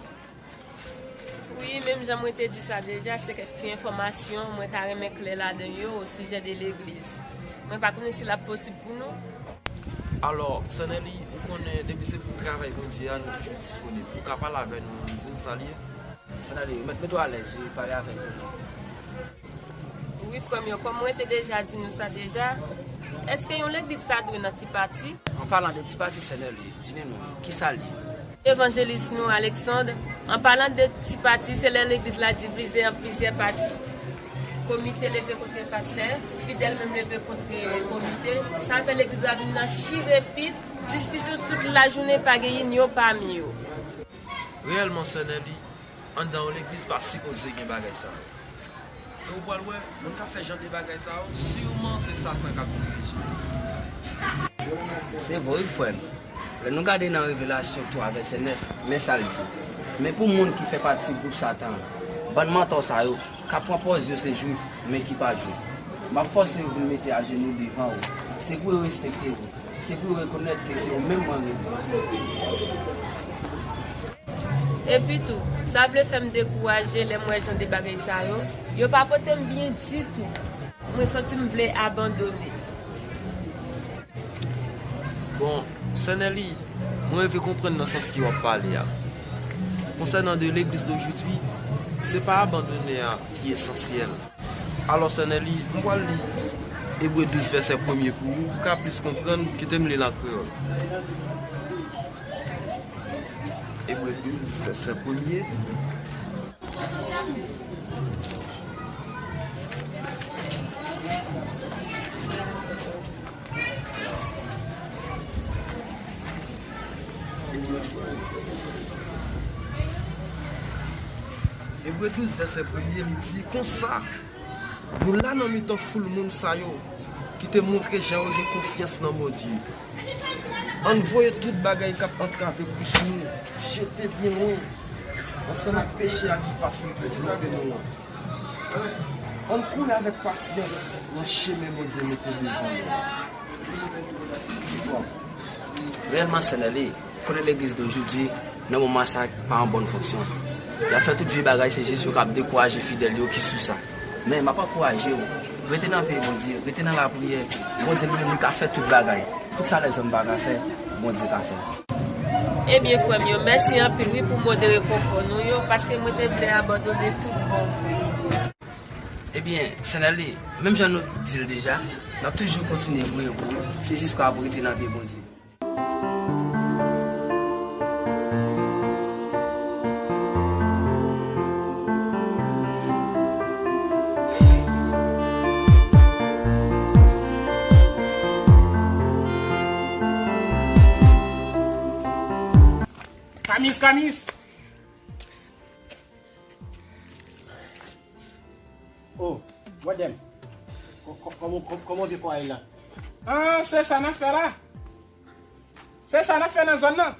Wi, menm jan mwen te di sa deja, se kèk ti enfòmasyon mwen ta renmen klè ladan yo o sijè de legliz. Mwen pa konnen si l ap posib pou nou. Alò, sè Nelly, ou konnen depi se pou travay Bondye a, nou toujou disponib. Ou ka pale avè nou, di nou sa l ye? Sè Nelly, mèt, mèt ou alèz, wi, pale avè nou. Wi, frè m yo, kòm mwen te deja di nou sa deja, èske yon legliz ta dwe nan ti pati? An palan de ti pati, sè Nelly, di nou, kisa l ye? Evanjelis nou, Alexandre, an palan de ti pati, se lè legliz la divize an plizyè pati. Komite leve kont pastè, fidèl menm leve kont komite. Sa fè legliz la vin nan chirepit, diskisyon tout lajounen, pa gen inyon pami yo. Reyèlman, sè Nelly, anndan yon legliz pa sipoze gen bagay sa yo. E ou pral wè, moun k ap fè jan de bagay sa yo, siman se Satan k ap dirije. Se vre wi, frè m. Lè nou gade nan Revelasyon twa, vèsè nèf, men sa l di: Men pou moun ki fè pati gwoup Satan an, bann mantò sa yo, k ap pran pòz yo se Jwif, men ki pa Jwif, m ap fòse yo vin mete ajenou devan ou. Se pou yo respekte ou. Se pou yo rekonèt ke se ou menm mwen rele. Epitou, sa vle fè m dekouraje lè m wè jan de bagay sa yo. Yo pa pote m byen ditou. Mwen santi m vle abandone. Bon, sè Nelly, mwen rive konprann nan sans ke w ap pale a. Konsènan de legliz dojodi, se pa abandone a ki esansyèl. Alò, sè Nelly, m pral li Ebre douz, vèsè premye pou ou, pou w ka plis konprann, kite m li l an kreyòl. Ebre douz, vèsè premye. Ebre douz, vèsè premye, li di konsa: Nou la nan mitan foul moun sa yo ki te montre jan yo gen konfyans nan Bondye. Ann voye tout bagay k ap antrave kous nou jete byen lwen, ansanm ak peche a ki fasil pou vlope nou an. Ann kouri avèk pasyans nan chemen Bondye mete devan nou an. Reyèlman, sè Nelly, kote legliz de jodi, nan moman sa, pa an bòn fonksyon. Y ap fè tout vye bagay, se jis yo k ap dekouraje fidèl yo ki sou sa. Men, m ap ankouraje w, rete nan peyi Bondye, rete nan lapriyè. Bondye li menm, li ka fè tout bagay. Tout sa lèzòm pa ka fè, Bondye ka fè. Ebyen, frè m yo, mèsi anpil, wi, pou mo de rekonfò nou yo, paske mwen te vle abandone tout bon vre. Ebyen, sè Nelly, menm jan nou di l deja, n ap toujou kontinye priye pou ou, se jis pou w ap rete nan pye Bondye. Kamis, Kamis! Oh, Gòdèm. Kò-, kò-, kòman, kò-, kòman vye kò a ye la? Ah, se sa n ap fè la. Se sa n ap fè nan zòn nan.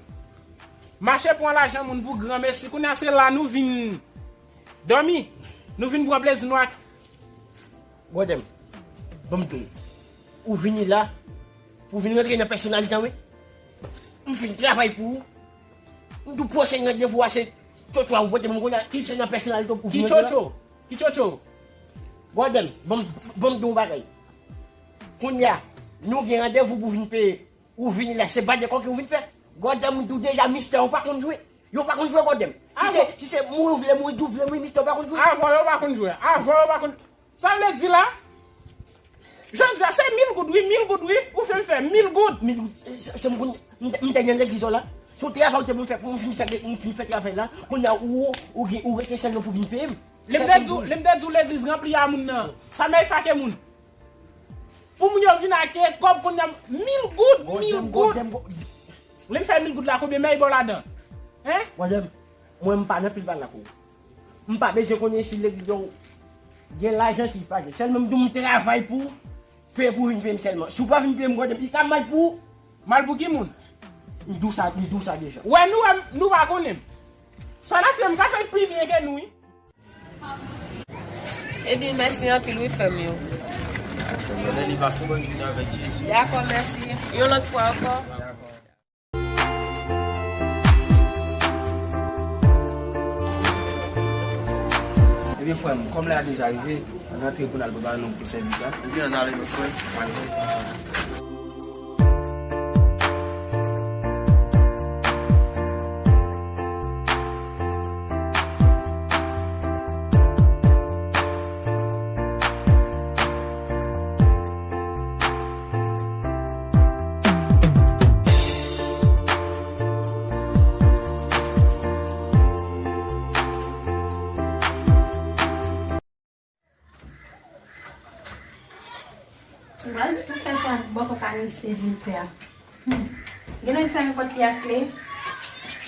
Mache pran lajan moun pou granmesi. Kounye a se la nou vin dòmi. Nou vin pran plezi nou ak. Gòdèm, ban m di w. Ou vini la pou vin rantre nan pèsonalite an, wi. M fin travay pou ou. M di w pwochen randevou a se tchotcho a ou pote pou m kounye a. Ki se nan pèsonalite ou vin rantre la? Ki tchotcho? Ki tchotcho? Gòdèm, ban m, ban m di w yon bagay. Kounye a, nou gen randevou pou vin peye. Ou vini la, se bat de kòki ou vin fè. Gòdèm, m di w deja, mistè, ou pa konn jwe. Yo pa konn jwe, Gòdèm. Si se, si se mouri ou vle mouri, di w vle mouri, mistè, ou pa konn jwe. Avan yo pa konn jwe. Avan yo pa konn. Sa vle di la? Jodi a, se mil goud, wi, mil goud, wi. Ou fè m fè mil goud. Mil goud, se, se m konn, m te, m te nan legliz ou la. Se yon travay ou te pou m fè, pou m fin fè, m fin fè travay la. Kounye a, ou, ou, ou gen, ou rete sèlman pou vin peye m. Lè m te di w, lè m te di w legliz ranpli a moun nan. Sa m fake moun. Pou moun yo vin ak kòb konnya, mil goud, mil goud. Lè m fè mil goud la, konbyen mèy ba w ladan? Hein? Mwen, m pa nan pil pale ak ou. M pa bezwen konnen si legliz yo gen lajan, si pa gen. Sèlman m di w m travay pou peye pou vin peye m sèlman. Si w pa vin peye m, gade, li ka mal pou ou. Mal pou ki moun? M di w sa, m di w sa deja. Wè, nou, wè, nou pa konnen m. Sa n ap fè, m ka fè pi byen ke nou, wi. Ebyen, mèsi anpil, wi, frè m yo. Se jodi li pase, bòn jounen avèk Jezi. Dakò, mèsi. Yon lòt fwa ankò. Ebyen, frè m, kòm lè a deja rive, ann antre pou n al prepare nou pou sèvis la. Ebyen, ann ale, non, frè m. Ann ale, frè m. Mwen tou fè sa bòkò Kanis te vin fè a. Hmm. Gen lè fè nenpòt li ak kle.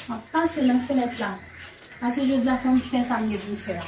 M ap pase nan fenèt la. Pase jodi a fò m fè sa m gen pou m fè a.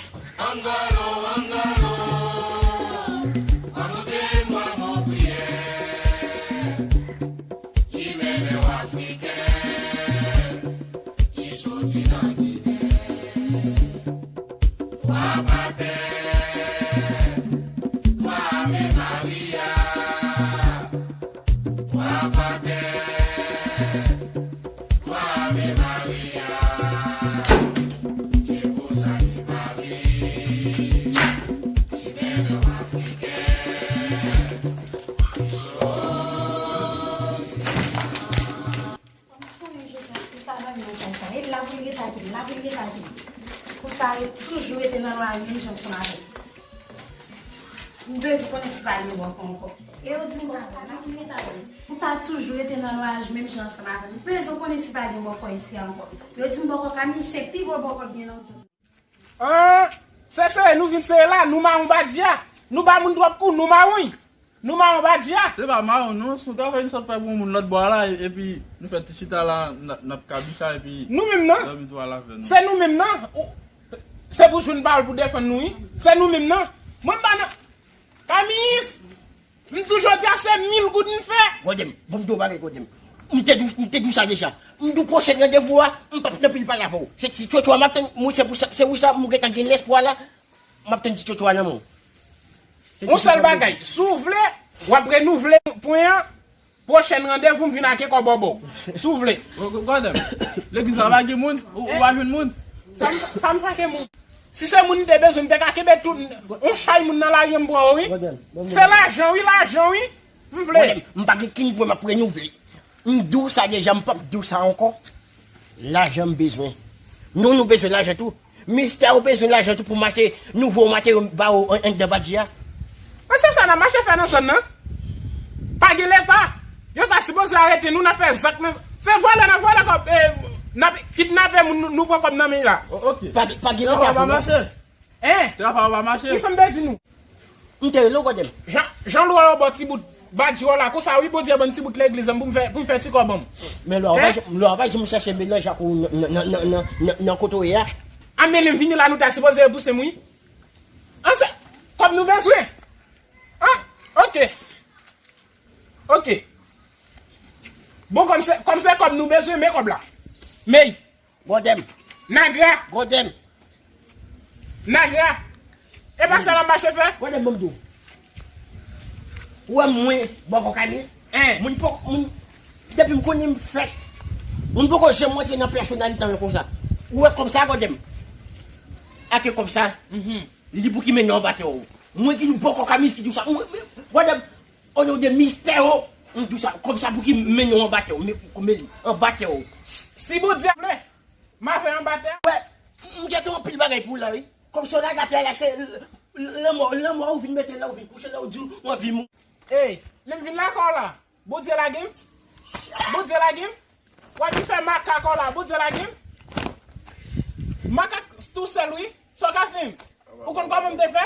Kòm m konnen jodi a, se pa nan men mwen sa. E la pou l rete ak li, la pou l rete ak li. Pou sa yo toujou rete nan lwa menm jan ansanm avè m. M bezwen konnen si pa gen bòkò ankò. E yo di m bòkò, la pou l rete ak li. Pou sa toujou rete nan lwa menm jan ansanm avè m. M bezwen konnen si pa gen bòkò isi a ankò. Yo di m bòkò Kanis se pi gwo bòkò ki gen nan zòn. An, se sere nou vin sere la, nou mawon badji a. Nou ba moun twòp kou, nou mawon. Nou mawon badji a. Se pa mawon, non, se yon travay nou sot fè pou yon moun lòt bò a la, e-, epi nou fè ti chita la, n ap, n ap kabicha, epi nou menm nan. Dòmi tou a la fè nou. Se nou menm nan. Ou, se pou jwenn pawòl pou defann nou, wi. Se nou menm nan. Mwen m pa nan. Kamis! M di w jodi a se mil goud m fè. Gade m, bon, m di w bagay, gade m. M te di w, m te di w sa deja. M di w pwochèn randevou a, m p ap nan pil pale avè w. Se ti tchotcho a m ap tann, mwen se pou sa, se pou sa m gentan gen lespwa la. M ap tann ti tchotcho a nan men w. Yon sèl bagay, si w vle, w ap renouvle pwen an, pwochèn randevou m vin ak kòb bò w. Si w vle. Gade m, legliz la pa gen moun, ou, ou pa jwenn moun. Sa m, sa m fè ke moun. Si se moun m te bezwen, m te ka kenbe tout, yon chay moun nan lari an m pran yo, wi. Se lajan, wi, lajan, wi. M vle. Gade m, m pa gen kin pwen m ap renouvle. M di w sa deja, m p ap di w sa ankò. Lajan m bezwen. Nou, nou bezwen lajan tou. Mistè ou bezwen lajan tou pou mache, nou voye materyo ba ou an, anndan badji a. An se sa n ap mache fè nan zòn nan. Pa gen leta. Yo ta sipoze arete nou, n ap fè zak nan. Se vòlè n ap vòlè kòb, e, n ap kidnape moun, nou, nou pran kòb nan men la. O, ok. Pa gen, pa gen leta pou nou. Hein? Travay pa mache. Kisa m te di nou? M te rele w, gade m. Jan, jan lwa yo ba w ti bout badji w la, konsa wi, Bondye ban m ti bout legliz an pou m fè, pou m fè ti kòb an m. Men lwa yo pa janm, lwa yo pa janm chèche melanje ak ou nan, nan, nan kote w ye a. A men lè m vini la, nou ta sipoze repouse m wi. An se kòb nou bezwen. An, ok. Ok. Bon, kòm se, kòm se kòb nou bezwen, men kòb la. Men. Gode m. Nagra. Gode m. Nagra. E pa sa n ap mache fè? Gode m, ban m di w. Ou wè mwen, bòkò Kanis? Hein. Moun poko, moun, depi m konnen m fèt, moun poko janm rantre nan pèsonalite mwen konsa. Ou wè kòb sa, gode m. Ake kòb sa. Mhm. Li pou ki mennen anba tè w. Mwen ki di w bòkò Kanis ki di w sa. Mwen, mwen, gode m. O non de mistè o, m di w sa, kòb sa pou ki mennen w anba tè w, men, men li, anba tè w. Si Bondye vle, m a fè anba tè. Wè, m gen anpil bagay pou w la, wi. Kòm sa w lage atè a la, se l-, l-, lanmò, lanmò ou vin mete la, ou vin kouche la, ou di w anvi mou. Ey, lè m vin lakay w la, Bondye lage m. Bondye lage m. W a vin fè makak w la, Bondye lage m. Makak tousèl, wi. Sa w ka fè m? Ou konn kòman m te fè?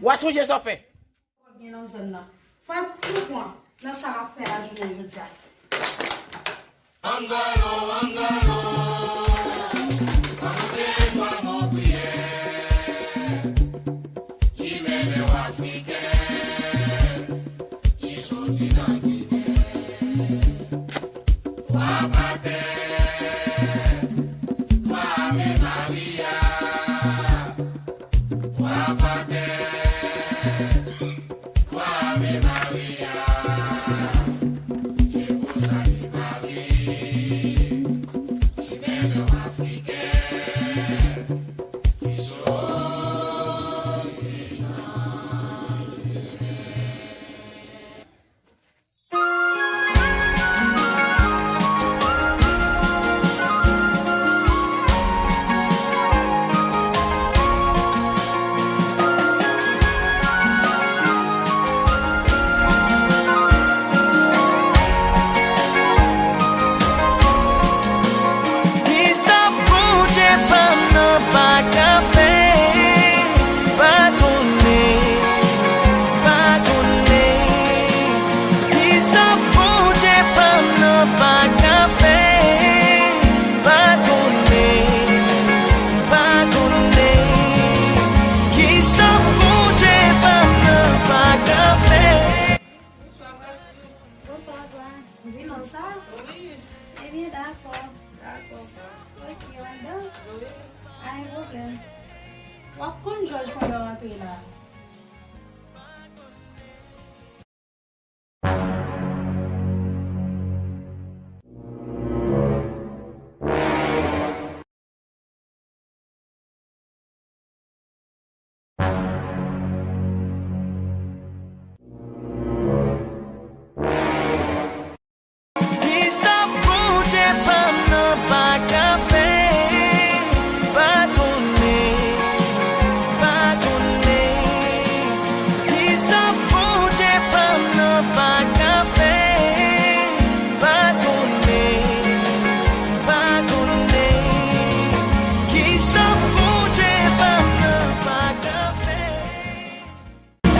W a sonje sa w fè. Gen nan zòn nan. Fò l pran nan sa m ap fè la jounen jodi a. Angolo, angolo, ann fè twa mo priyè ki mennen w Afriken ki soti nan Ginen. Twa patè, twa Ave Maria, twa patè, twa Ave Maria. Se pou sa li mare, li mennen w Afriken ki soti nan Ginen. Kisa Bondye pa m nan pa ka fè? Pa konnen, pa konnen. Kisa Bondye pa m nan pa ka fè? Pa konnen, pa konnen. Kisa Bondye pa m nan pa ka fè? Bonswa, Vwazin. Bonswa, Vwa. Vin nan sa? Wi. Ebyen, dakò. Dakò. Ok, w al dan? Wi. Pa gen pwoblèm. W ap konn jòj pandan w antre la. Kisa Bondye pa m nan pa ka fè? Pa konnen, pa konnen. Kisa Bondye pa m nan pa ka fè? Pa konnen, pa konnen. Kisa Bondye pa m nan pa ka fè?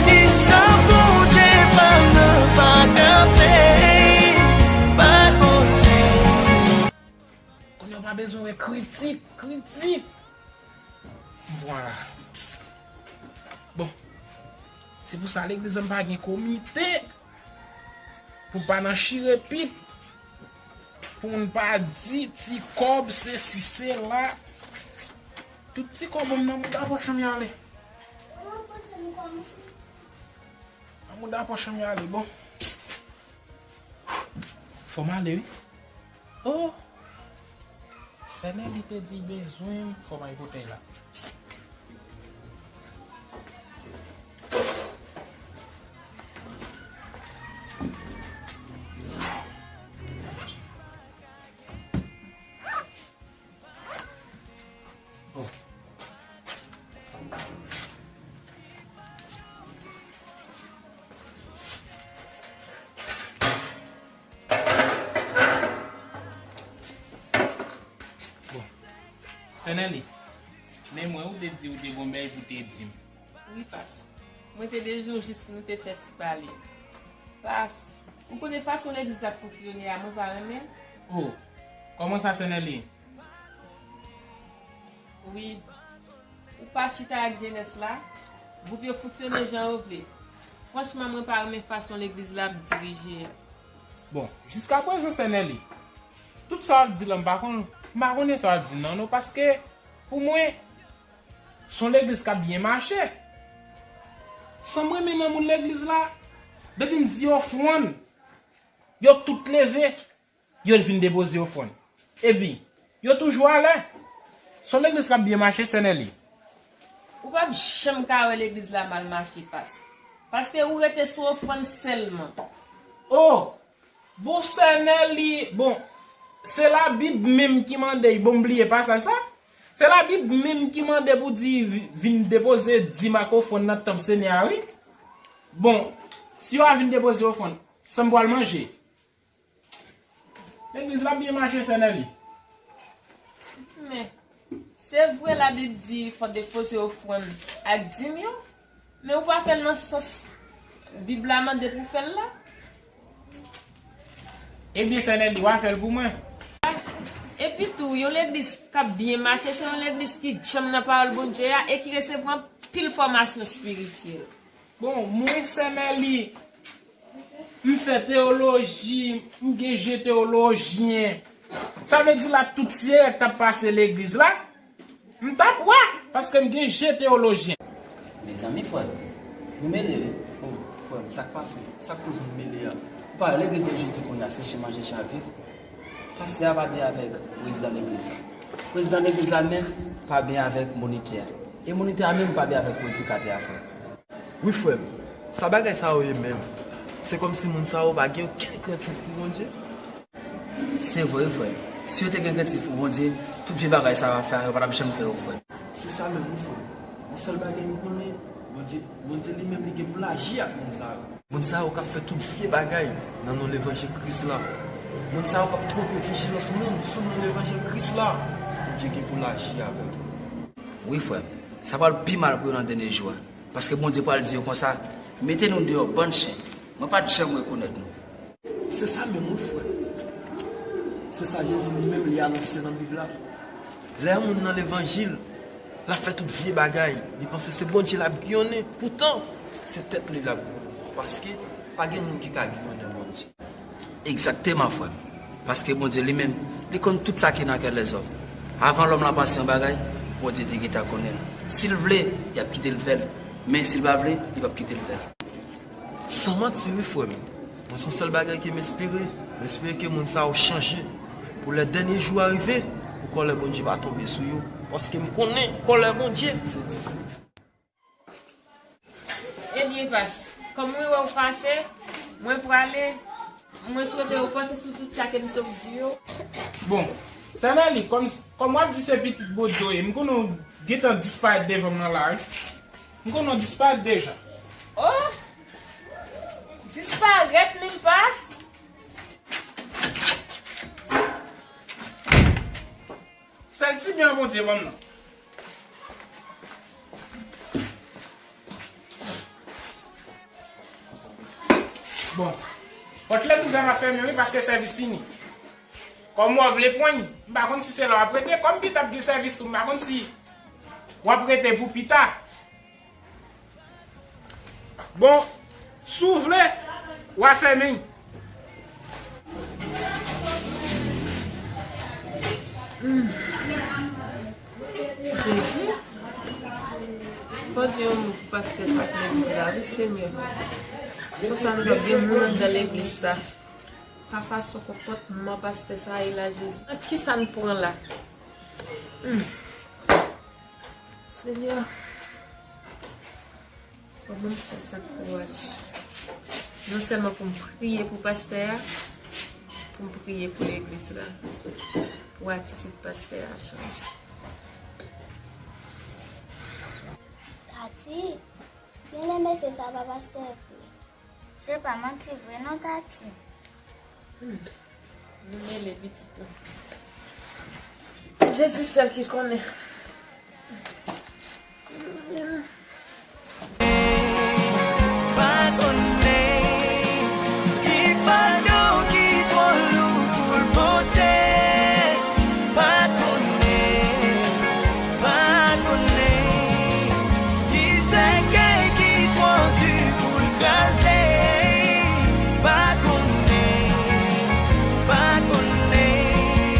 Kisa Bondye pa m nan pa ka fè? Pa konnen. Kounye a w pa bezwen wè kritik, kritik. Vwala. Bon, se pou sa legliz la m pa gen komite. Pou m pa nan chire pit. Pou moun pa di ti kòb sesi sela. Tout ti kòb m nan mouda pòch m y ale. Nan mouda pòch m y ale, bon. Fò m ale, wi. Oh! Sè Nèli te di bezwen m, fò m al pote l la. Oh. Bon. Sè Nèli, men mwen ou te di ou te gon bèy pou te di m. Wi, Pas. Mwen te bezwen w jis pou nou te fè ti pale. Pas, ou konnen fason legliz la ap fonksyone a, mwen pa renmen l. Oh, kòman sa, Sè Nèli? Wi. Ou pa chita ak jenès la, gwoup yo fonksyone jan yo vle. Franchman, mwen pa renmen fason legliz la ap dirije a. Bon, jiskaprezan, Sè Nèli, Tout sa w ap di la, m pa konn, m pa konnen sa w ap di non, non, paske pou mwen, se yon legliz k ap byen mache. Sa m renmen nan moun legliz la, depi m di ofrann, yo tout leve, yo vin depoze ofrann. Epi, yo toujou alè. Se yon legliz k ap byen mache, sè Nèli. Ou p ap janm ka wè legliz la mal mache, pas. Paske ou rete sou ofrann sèlman. Oh! Bon, sè Nèli, bon, se Labib menm ki mande, bon, m bliye pasaj sa. Se Labib menm ki mande pou di vi- vin depoze dim ak ofrann nan tanp Senyè a, wi. Bon, si yo a vin depoze ofrann, sa m pral manje? Legliz la byen mache, sè Nèli. Men, se vre Labib di fò depoze ofrann ak dim yo, men ou pa fè l nan sans Bib la mande pou fè l la. Ebyen, sè Nèli, w a fè l pou mwen. Epi tou, yon legliz k ap byen mache, se yon legliz ki djanm nan pawòl Bondye a e ki resevwa anpil fòmasyon espirityèl. Bon, mwen, sè Nèli, m fè teyoloji, m gen je teyolojyen. Sa vle di la tout siyè t ap pase legliz la, m t ap wè, paske m gen je teyolojyen. Mezanmi, frè m, nou mele, wi. Oh, frè m, sa k pase? Sa k koz nou mele a? Ou pa wè legliz de Jezi kounye a se chen manje, chen al viv? Pastè a pa byen avèk prezidan legliz la. Prezidan legliz la menm pa byen avèk monitè a. E monitè a menm pa byen avèk predikatè a, frè m. Wi, frè m. Sa bagay sa yo ye menm? Se kòmsi moun sa yo pa gen okenn krentif pou Bondye. Se vre, frè m. Si yo te gen krentif pou Bondye, tout vye bagay sa yo ap fè a, yo pa t ap janm fè yo, frè m. Se sa menm, wi, frè m. Yon sèl bagay m konnen, Bondye, Bondye li menm, li gen pou l aji ak moun sa yo. Moun sa yo k ap fè tout vye bagay nan non levanjil Kris la. Moun sa yo k ap twonpe vijilans moun sou non levanjil Kris la. Bondye gen pou l aji avèk yo. Wi, frè m. Sa pral pi mal pou yo nan dènye jou a. Paske Bondye pral di yo konsa, mete nou deyò, bann chen. Mwen pa t janm rekonèt nou. Se sa menm, wi, frè. Se sa Jezi li menm li anonse nan Bib la. Lè yon moun nan levanjil, l ap fè tout vye bagay, li panse se Bondye l ap giyonnen. Poutan, se tèt li l ap giyonnen. Paske pa gen moun ki ka giyonnen Bondye. Egzakteman, frè m. Paske Bondye li menm, li konn tout sa ki nan kè lèzòm. Avan lòm lan panse yon bagay, Bondye te gentan konnen l. Si l vle, l ap kite l fè l. Men si l pa vle, li p ap kite l fè l. San manti, wi, frè m. Mwen, se yon sèl bagay ke m espere. M espere ke moun sa yo chanje. Pou lè dènye jou a rive, pou kòlè Bondye pa tonbe sou yo. Paske m konnen kòlè Bondye, se dife. Ebyen, pas, kòm mwen wè w fache, mwen prale. Mwen swete w panse sou tout sa ke m sot di yo. Bon, sè Nèli, kòm, kòm w ap di se pitit Bondye w ye, m konnen w gentan disparèt devan m nan lari. M konnen w disparèt deja. Oh! Disparèt, menm pas? Sèl ti byen Bondye ban m nan. Bon. Pòt legliz la m ap fèmen, wi, paske sèvis fini. Kòm w vle pran, m pa konn si se la w ap rete. Kòm pita ap gen sèvis tou, m pa konn si w ap rete pou pita. Bon, si w vle, w a fèmen. Hmm. Jezi, fò Dye yon mo pou pastè sa k legliz la, wi, Senyè. San sa, nou p ap gen moun anndan legliz sa. Pa fason konpòtman pastè sa ye la, Jezi. Nan kisa n pran la? Hmm. Senyè, fò moun fè sa k kouraj. Non sèlman pou m priye pou pastè a, pou m priye pou legliz la, pou atitid pastè a chanje. Tati, gen lè mesye sa pa pastè vre. Se pa manti vre non, Tati. Hmm. Nou mele pitit nou. Jezi sèl ki konnen. Pa konnen ki fado ki twò lou pou l pote. Pa konnen, pa konnen ki sèkèy ki twò di pou l kraze. Pa konnen, pa konnen.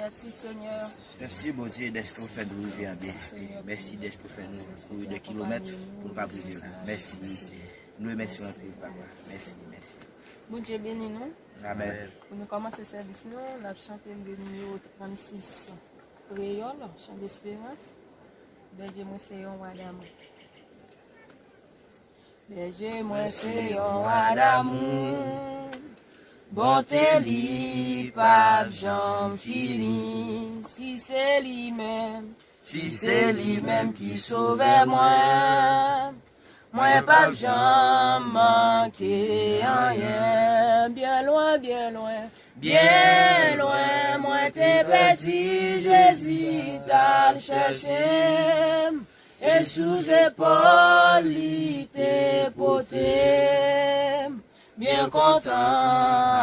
Mèsi, Senyè. Mèsi, Bondye, dèske w fè nou rive an byen. Mèsi dèske w fè nou kouri de kilomèt pou n pa rive la. Mèsi. Nou remèsye w anpil, papa. Mèsi, mèsi. Bondye beni nou. Amèn. Pou nou kòmanse sèvis nou, n ap chante le nimewo trannsis, Kreyòl, Chan Desperans. Bèje mwen se yon wa damou. Bèje mwen se yon wa damou. Bonte li p ap janm fini. Si se li menm, si se li menm ki sovè mwen, mwen p ap janm manke anyen. Byen lwen, byen lwen, byen lwen, mwen te pèdi, Jezi t al chèche m. E sou zepòl li te pote m. Byen kontan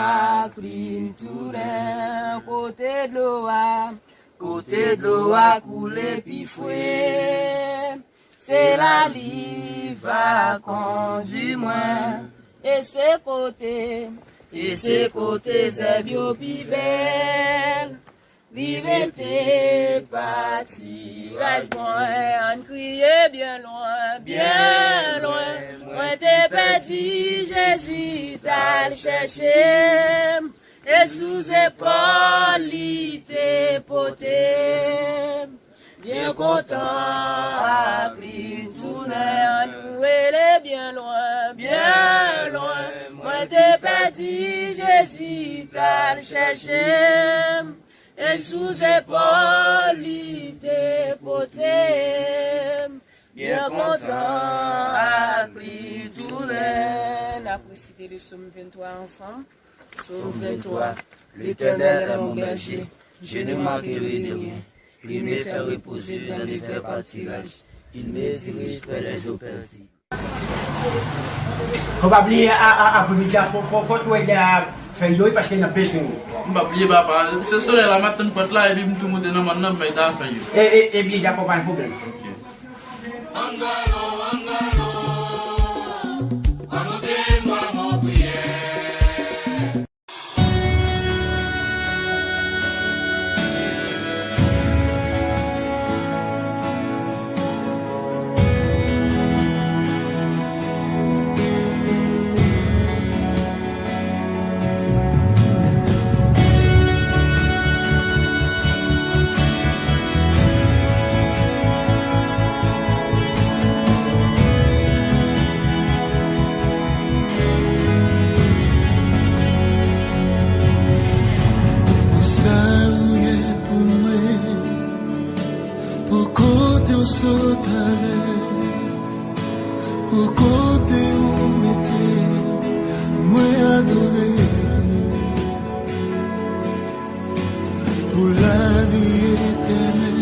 ak li m tounen kote dlo a, kote dlo a koule pi fre. Se la li va kondi mwen. E se kote, e se kote zèb yo pi bèl. Li mete patiraj mwen, ann kriye byen lwen, byen lwen. Mwen te pèdi, Jezi t al chèche m. E sou zepòl li te pote m. Byen kontan ak li tounen, ann rele byen lwen, byen lwen. Mwen te pèdi, Jezi t al chèche m. E sou zepòl li te pote m. Byen kontan ak li tounen. N ap resite le Sòm venntwa ansanm. Sòm venntwa. L'Éternel est mon berger, je ne manquerai de rien. Il me fait reposer dans les verts pâturages. Il me dirige près des eaux paisibles. Fò pa bliye a, a, apremidi a, fò, fò, fò tou ede a fèy yo, wi, paske n ap bezwen yo. M p ap bliye, papa. Se solèy la, m ap tann pòt la, epi m tou moute nan mòn nan, m bay da fèy yo. E, e, e byen, dakò, pa gen pwoblèm. Ok. Angalo, angalo, pa moute m, pa mon priyè. Pou sa ou ye pou mwen, pou kote w sot ale, pou kote ou mete, mwen adore. Pou lavi etènèl,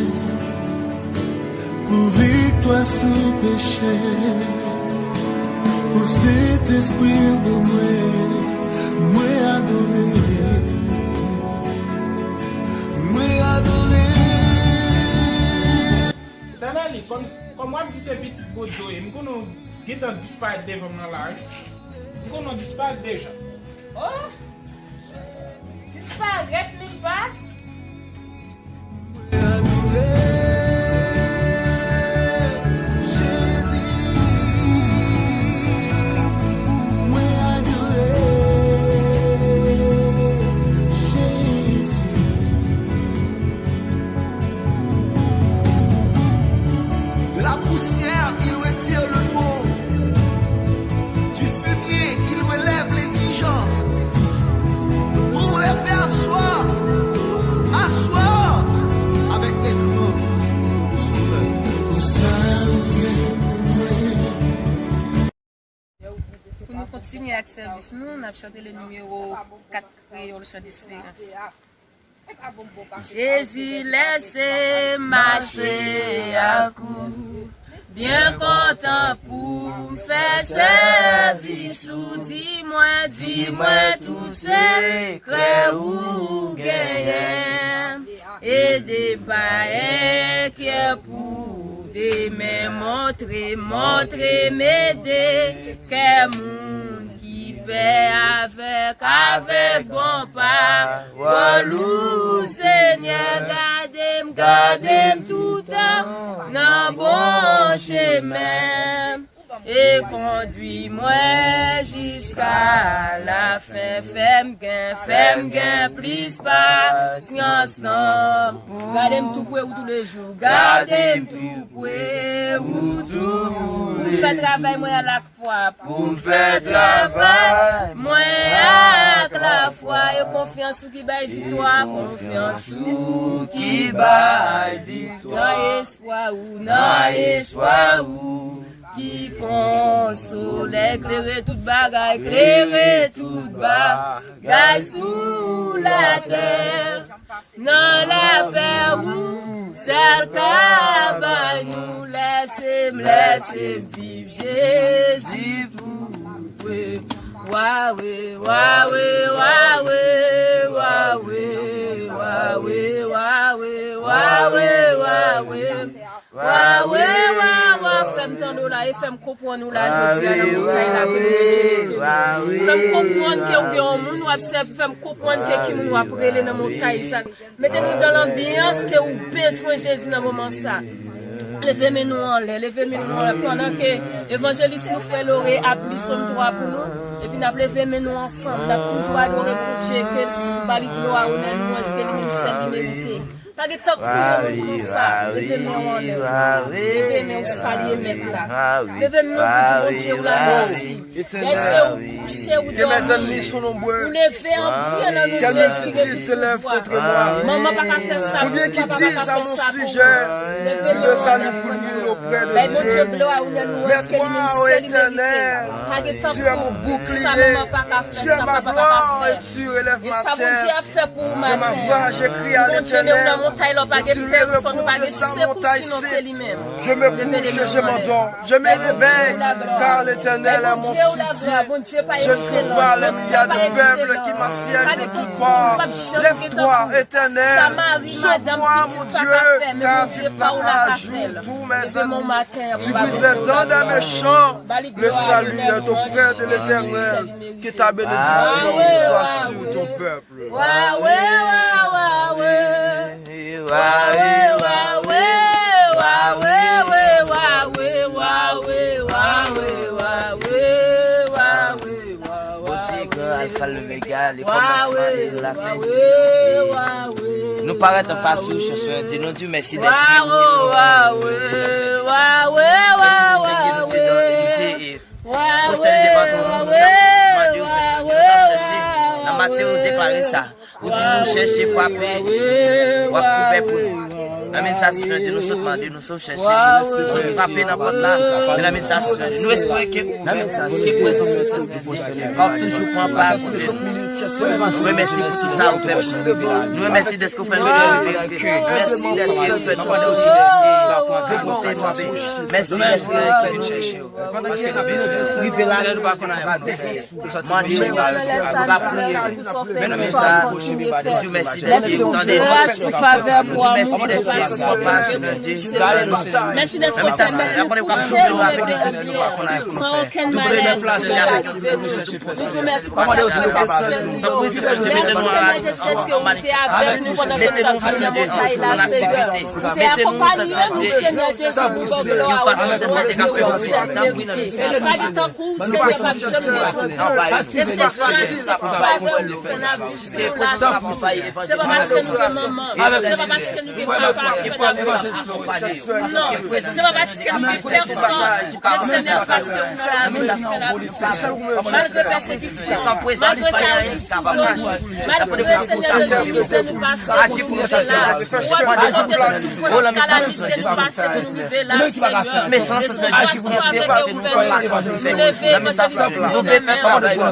pou viktwa sou peche, pou Sentespri w ban mwen, mwen adore, mwen adore. Sè Lèli, kòm, kòm w ap di se pitit Bondye w ye, m konnen w gentan disparèt devan m nan lari. M konnen w disparèt deja. Oh! Disparèt li pas. De la poussière, il retire le pauvre. Du fumier, il relève l'indigent. Pour les faire asseoir, asseoir avec les grands de son peuple. Pou nou kontinye ak sèvis nou, n ap chante le nimewo kat Kreyòl Chan Desperans. Jezi, lèse m mache ak ou, byen kontan pou m fè sèvis ou. Di mwen, di mwen tout sekrè ou genyen. Ede m pa enkyè pou demen, montre, montre m ede kè moun ki pè avèk, avèk bon pawòl ou, Senyè. Gade m toutan nan bon chemen e kondwi mwen jiska lafen. Fè m gen, fè m gen plis pasyans nan. Gade m tou pre ou toulejou. Gade m tou pre ou toulejou. Fè travay mwen a la fwa. Pou m fè travay mwen ak lafwa e konfyans ou ki bay viktwa, konfyans ou ki bay viktwa. Nan espwa ou, nan espwa ou, ki pon solèy, klere tout bagay, klere tout bagay sou latè. Nan lapè ou sèl ka bay nou, lèse m, lèse m viv Jezi tou pre. Wawe, wawe, wawe, wawe, wawe, wawe, wawe, wawe. Wawe, wawa, fè m tande w la e fè m konprann ou la jodi a nan montay la ke nou mete nou. Fè m konprann ke w gen yon moun w ap sèvi, fè m konprann ke ki moun w ap rele nan montay sa. Mete nou dan lanbyans ke ou bezwen Jezi nan moman sa. Leve men nou anlè, leve men nou anlè pandan ke evanjelis nou frè Lore ap li Sòm twa pou nou. Epi n ap leve men nou ansanm, n ap toujou adore Bondye, ke l bali glwa, onè, lwanj ke li menm sèl li merite. Pa gen tankou yon moun konsa. Leve men w anlè. Leve men w salye Mèt la. Leve men w pou di Bondye w la mèsi. Dèske ou kouche, ou dòmi. Ou leve an byen nan non Jezi ki gen tout pouvwa. Manman pa ka fè sa, papa pa ka fè sa pou ou. Leve men w anlè pou nou. Bay Bondye glwa, onè, lwanj ke li menm sèl li merite. Pa gen tankou sa, manman pa ka fè sa, papa pa ka fè. E sa Bondye ap fè pou ou maten. Bondye lè w nan montay la, w pa gen pèsonn, ou pa gen sekou, sinon se li menm. Leve men w anlè. Bay Bondye w laglwa, Bondye pa ekselan. Bondye pa ekselan. Pa gen tankou, p ap janm gen tankou. Sa mari, madanm, pitit pa ka fè, men Bondye pa w la ka fè l. Leve men w maten an pou bay Bondye w laglwa. Ba li glwa, onè, lwanj, sèl li merite. Que ta bénédiction soit sur ton peuple. Wawe, wawawe. Wawe, wawe, wawe, wawe. Bondye gran, Alfa, Lomega, le kòmansman e la fen. Nou parèt anfas ou, Senyè Dye, nou di w mèsi dèske ou te nan nou. Mèsi pou fè ke nou te nan linite e pwostène devan twòn ou, nou t ap mande w, Senyè Dye, nou t ap chèche. Nan maten, ou deklare sa. Ou di nou chèche, frape, w ap ouvè pou nou. Nan men sa, Senyè Dye, nou sot mande, nou sot chèche, nou sot frape nan pòt la. Men nan men sa, Senyè Dye, nou espere ke ou ouvè, ke prezans ou Sentespri w ap toujou pran pa kote nou. Nou remèsye pou tout sa ou fè pou nou. Nou remèsye dèske ou fè nou rive. Mèsi dèske ou fè nou rive. Mèsi dèske ou fè nou rive. Mèsi. Mande, nou va priye. Men nou menm sa, nou di w mèsi dèske ou tande nou. Nou di w mèsi dèske ou pran pa, Senyè Dye. Mèsi dèske ou pèmèt nou kouche nou leve anbyen san okenn malèz, san okenn pwoblèm. Mèsi Senyè Dye dèske ou te avèk nou pandan ke nou t ap sot nan montay la, Senyè. Ou te akonpanye nou, Senyè Jezi, pou glwa ou, Senyè Jezi. Pa gen tankou ou, Senyè, p ap janm gen tankou. Deske gras ou, favè ou, ou fè nan vi nou la. Se pa paske nou gen manman, se pa paske nou gen papa ou fè nan vi nou. Non, se pa paske nou gen pèsonn, men Senyè, paske ou nan lavi nou fè nan vi nou. Malgre pèsekisyon, malgre sa yo di sou nou, malgre, Senyè Jezi, kote nou pase pou nou rive la, malgre tout soufrans, kalamite nou pase pou nou rive la, Senyè, se gras ou avèk evanjelis nou, nou leve evanjelis nou, nou leve frè Marcel, Senyè, nan lèzon,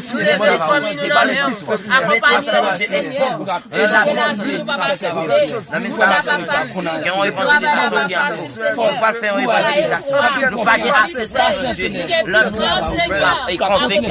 nou leve fanmi nou nan men w, akonpanye nou, Senyè, leve lavi nou, papa, sèvi nou, papa, papa, papa, papa, papa, nou pral fè yon evanjelizasyon. Nou pa gen ase tan, Bondye. Lè nou e konvenk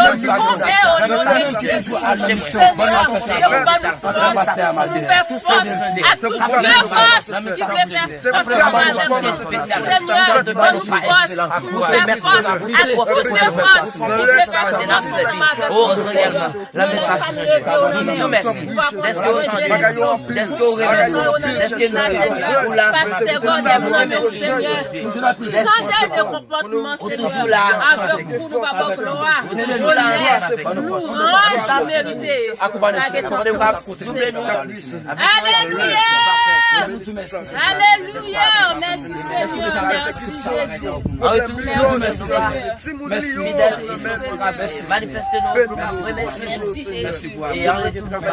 yo tonbe o non de Jezi. Senyè, ke w ban nou fòs, ou fè fòs a tout vye fòs ki vle fè fòs a malèv nou. Senyè, ban nou fòs, ou fè fòs a tout vye fòs ki vle fè fòs ansanm avèk nou. Senyè, nou di w mèsi dèske w remèt nou, dèske nou la. Senyè, nou remèsye w. Chanje de konpòtman, Senyè, avèk ou nou va ba w glwa. Onè, lwanj merite. Alelouya! Alelouya! Mèsi, Senyè. Mèsi, Jezi. Mèsi, Senyè. Manifeste nou pou nou remèsye. E an retou nou va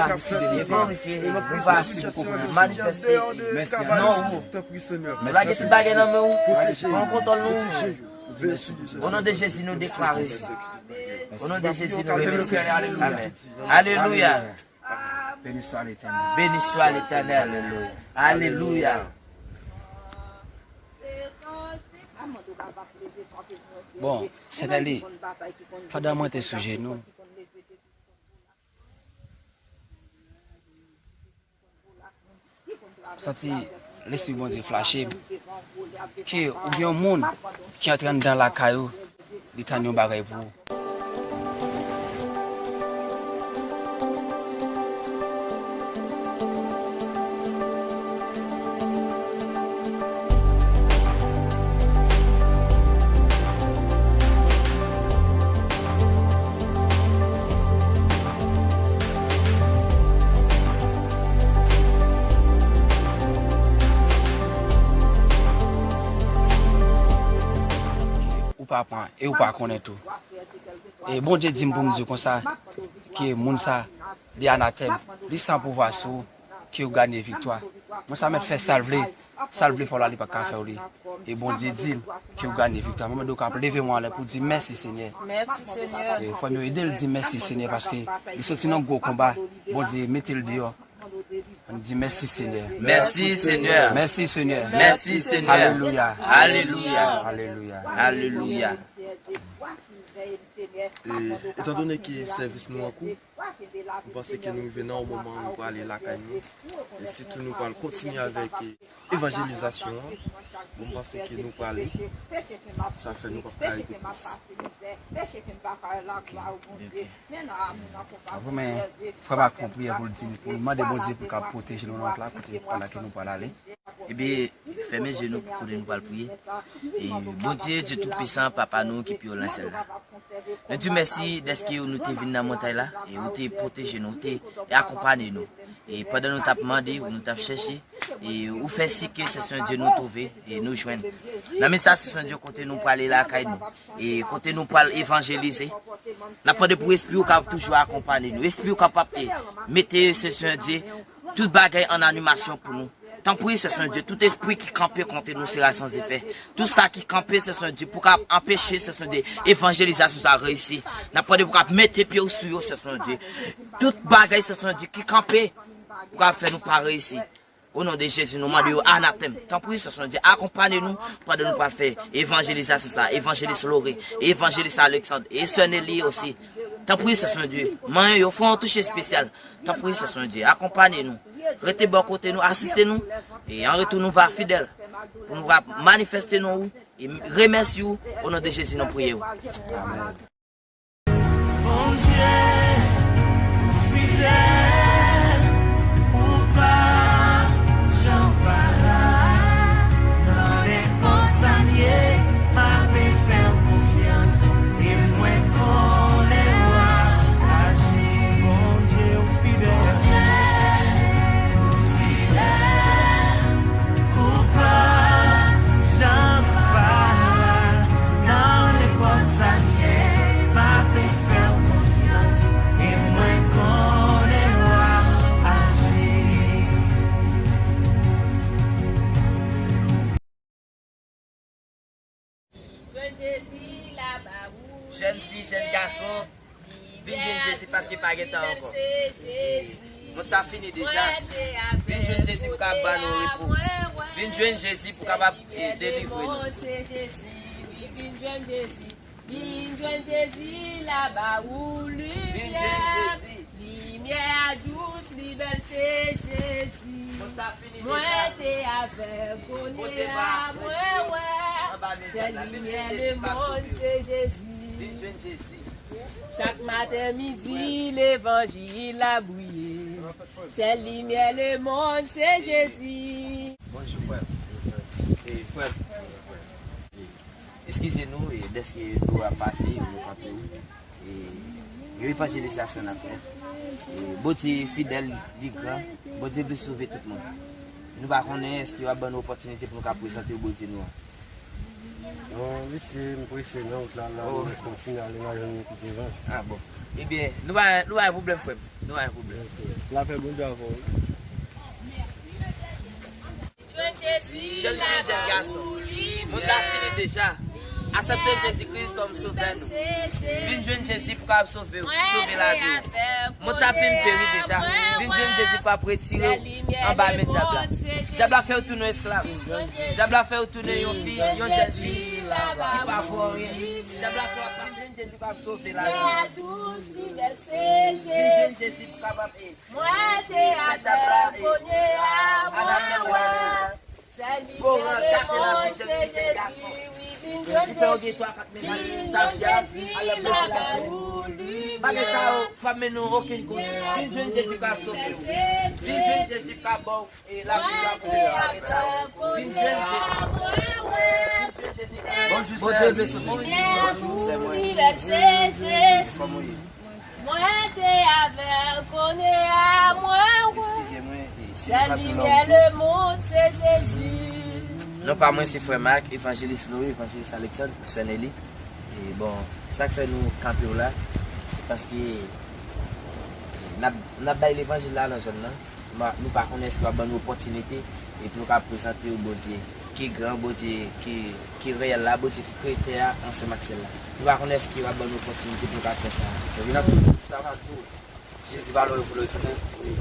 glorifye, nou va manifeste non ou. Nou lage tout bagay nan men ou. Pran kontwòl nou. O non de Jezi, nou deklare. O non de Jezi, nou remèsye. Amèn. Alelouya. Béni soit l'Éternel. Béni soit l'Éternel. Alelouya. Bon, Sentèli, pandan mwen te sou jenou, m santi Lespri Bondye flache m ke ou gen yon moun ki antre anndan lakay ou, li tann yon bagay pou ou. Ou pa pran e ou pa konnen tou. E Bondye di m pou m di w konsa, ke moun sa, li anatèm, li san pouvwa sou ou, ke w ganye viktwa. Moun sa mèt fè sa l vle, sa l vle fè w la, li pa ka fè w li. E Bondye di l ke w ganye viktwa. Mwen mande w ka leve men w anlè pou w di mèsi, Senyè. Mèsi, Senyè. E frè m yo, ede l di mèsi, Senyè, paske li soti nan gwo konba, Bondye mete l deyò. Ann di mèsi, Senyè. Mèsi, Senyè. Mèsi, Senyè. Mèsi, Senyè. Alelouya. Alelouya. Alelouya. Alelouya. E, etandone ke sèvis nou an kou, m panse ke nou rive nan yon moman nou prale lakay nou. E sitou nou pral kontinye avèk, e, evanjelizasyon an. Bon, m panse ke nou prale. Sa fè nou p ap ka rete plis. Ok, ok. Bon, men, frè m ap fè yon priyè pou l di, pou l mande Bondye pou l ka pwoteje nou nan wout la, kote, pandan ke nou pral ale. Ebyen, fèmen je nou pou kote nou pral priye. E Bondye, Dye Toupisan, Papa nou ki pi wo nan syèl la. Nou di w mèsi dèske nou te vin nan montay la, e ou te pwoteje nou, ou te akonpanye nou. E pandan nou t ap mande, nou t ap chèche, e ou fè si ke se Senyè Dye nou twouve, e nou jwenn. Nan minit sa, se Senyè Dye kote nou prale lakay nou, e kote nou pral evanjelize. N ap mande pou Espri w kapab toujou akonpanye nou. Espri w kapab, e, mete se Senyè Dye tout bagay an animasyon pou nou. Tanpri, se Senyè Dye, tout espri ki kanpe kont nou sera sans effet. Tout sa ki kanpe, se Senyè Dye, pou ka anpeche, se Senyè Dye, evanjelizasyon sa reyisi. N ap mande pou ka mete pye w sou yo, se Senyè Dye. Tout bagay, se Senyè Dye, ki kanpe, pou ka fè nou pa reyisi. O non de Jezi, nou mande yo anatèm. Tanpri, se Senyè Dye, akonpanye nou pandan nou pral fè evanjelizasyon sa. Evanjelis Lore, evanjelis Alexandre, e sè Nelly osi. Tanpri, se Senyè Dye, manyen yo, fè yon touch espesyal. Tanpri, se Senyè Dye, akonpanye nou. Rete bò kote nou, asiste nou. E an retou, nou va fidèl. Pou nou va manifeste non ou. E remèsye ou. O non de Jezi, nou priye ou. Amèn. Bondye, ou fidèl, ou pa janm pa la. Nan nenpòt sa n Vin jwenn Jezi paske pa gen tan ankò. Mond sa fini deja. Vin jwenn Jezi pou kapab ban nou repo. Vin jwenn Jezi pou kapab eh, delivre nou. Vin jwenn Jezi, la ba ou limyè. Limyè a dous, li bèl, se Jezi. Mwen te avèg, kounye a mwen wè. Sèl limyè lemonn, se Jezi. Chak maten, midi, levanjil la briye. Sèl limyè lemonn, se Jezi. Bonjou, frè m. E, frè m. Eskize nou, e, dèske nou ap pase, nou kanpe, wi. E, levanjelisasyon n ap fè. E, Bondye fidèl, li gran. Bondye vle sove tout moun. Nou pa konnen èske yo ap ban nou opòtinite pou nou ka prezante yo Bondye nou an. Non, mesye, m prese nan wout la, la, oh, m kontinye ale, m a jwenn nou pi devan. Ah, bon. Ebyen, nou pa, nou pa gen pwoblèm, frè m. Nou pa gen pwoblèm. Ok. Lapè Bondye avè w. Jèn fi, jèn gason. Mond la fini deja. Aksepte Jezi Kris kòm sovè nou. Vin jwenn Jezi pou kapab sove w, sove lavi w. Mond sa fin peri deja. Vin jwenn Jezi pou ap retire w anba men dyab la. Dyab la fè w tounen esklav. Dyab la fè w tounen yon fi, yon jèn fi ki pa vo anyen. Dyab la fè w ap vin jwenn Jezi pou ap sove lavi w. Vin jwenn Jezi pou kapab Mwen te avè w, kounye a mwen wè. Sèl limyè lemonn, se Jezi, wi, vin jwenn Jezi. Vin jwenn Jezi, la ba ou limyè. Pa gen sa yo p ap mennen w okenn kote. Vin jwenn Jezi k ap sove w. Vin jwenn Jezi k ap ba w, e, lavi w ap sove. Pa gen sa yo. Vin jwenn Jezi. Vin jwenn Jezi. Bonjou, sè. Bonjou, sè mwen. Kòman w ye? Mwen te avè l, kounye a mwen wè. Eskize mwen, e, si nou pa twò lontan. Sèl limyè lemonn, se Jezi. Non pa mwen, se frè Marc, evanjelis Lowe, evanjelis Alexandre, sè Nelly. E bon, sa k fè nou kanpe w la, se paske n ap, n ap bay levanjil la nan zòn nan. Nou pa, nou pa konnen èske w ap ban nou opòtinite e pou nou ka prezante w Bondye ki gran, Bondye ki, ki reyèl la, Bondye ki kreye tè a ansanm ak syèl la. Nou pa konnen èske w ap ban nou opòtinite pou nou ka fè sa. Epi n ap tou, sa va tou. Jezi pa lwen pou l retounen.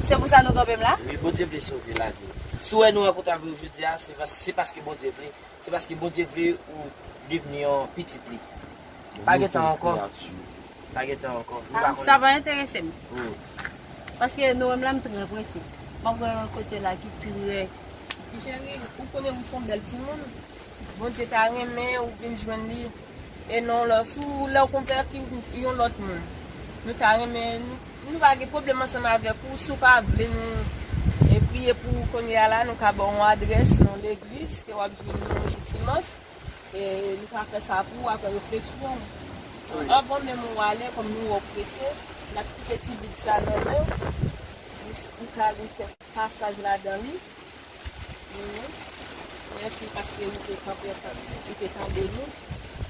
Se pou sa nou kanpe m la? Wi, Bondye vle sove lavi w. Si w wè nou rankontre avè w jodi a, se pas-, se paske Bondye vle. Se paske Bondye vle ou devni yon pitit li. Pa gen tan ankò. Pa gen tan ankò. Nou pa konnen. Sa va enterese m. Wi. Paske nou wè m la, m trè prese. M ap pran yon kote la ki trè. Ti cheri, ou konnen ou se yon bèl timoun. Bondye ta renmen ou vin jwenn li. E non, lè, si w, lè w konvèti, ou vin yon lòt moun. Nou ta renmen, nou, nou pa gen pwoblèm ansanm avèk ou. Si w pa vle nou, e, priye pou ou kounye a la, nou ka ba w yon adrès nan legliz ke w ap jwenn nou dimanch. E nou ka fè sa pou ou apre refleksyon. Anvan menm ou ale, kòm nou wè w prese, n ap kite ti bib sa nan men w. Jis ou ka li kèk pasaj ladan li. Mèsi paske ou te kanpe ansanm, ou te tande nou.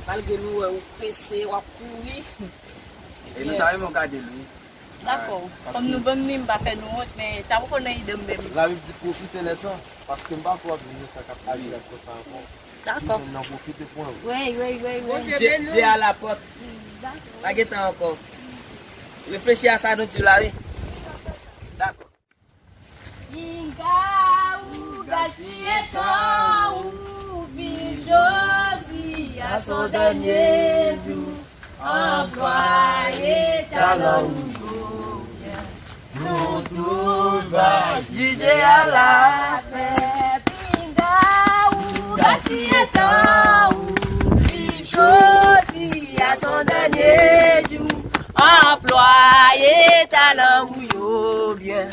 Malgre nou wè ou prese, w ap kouri. E nou ta renmen w gade l, wi. Dakò. Kòm nou bann ni, m pa fè nou wont, men sa poko nan ide m menm. Labib di pwofite lè tan, paske m pa kwè w ap vin nan tan k ap aji ak konsa ankò. Dakò. Ou menm nan pwofite pran l. Wi, wi, wi, wi. Dye, Dye a la pòt. Dakò. Pa gen tan ankò. Reflechi a sa nou di la, wi. Dakò. Pinga ou gaspiye tan ou, vi jodi a se yon dènye jou. Anplwaye talan ou yo byen. Nou tout va jije alafen. Pinga ou gaspiye tan ou, vi jodi a se yon dènye jou. Anplwaye talan ou yo byen.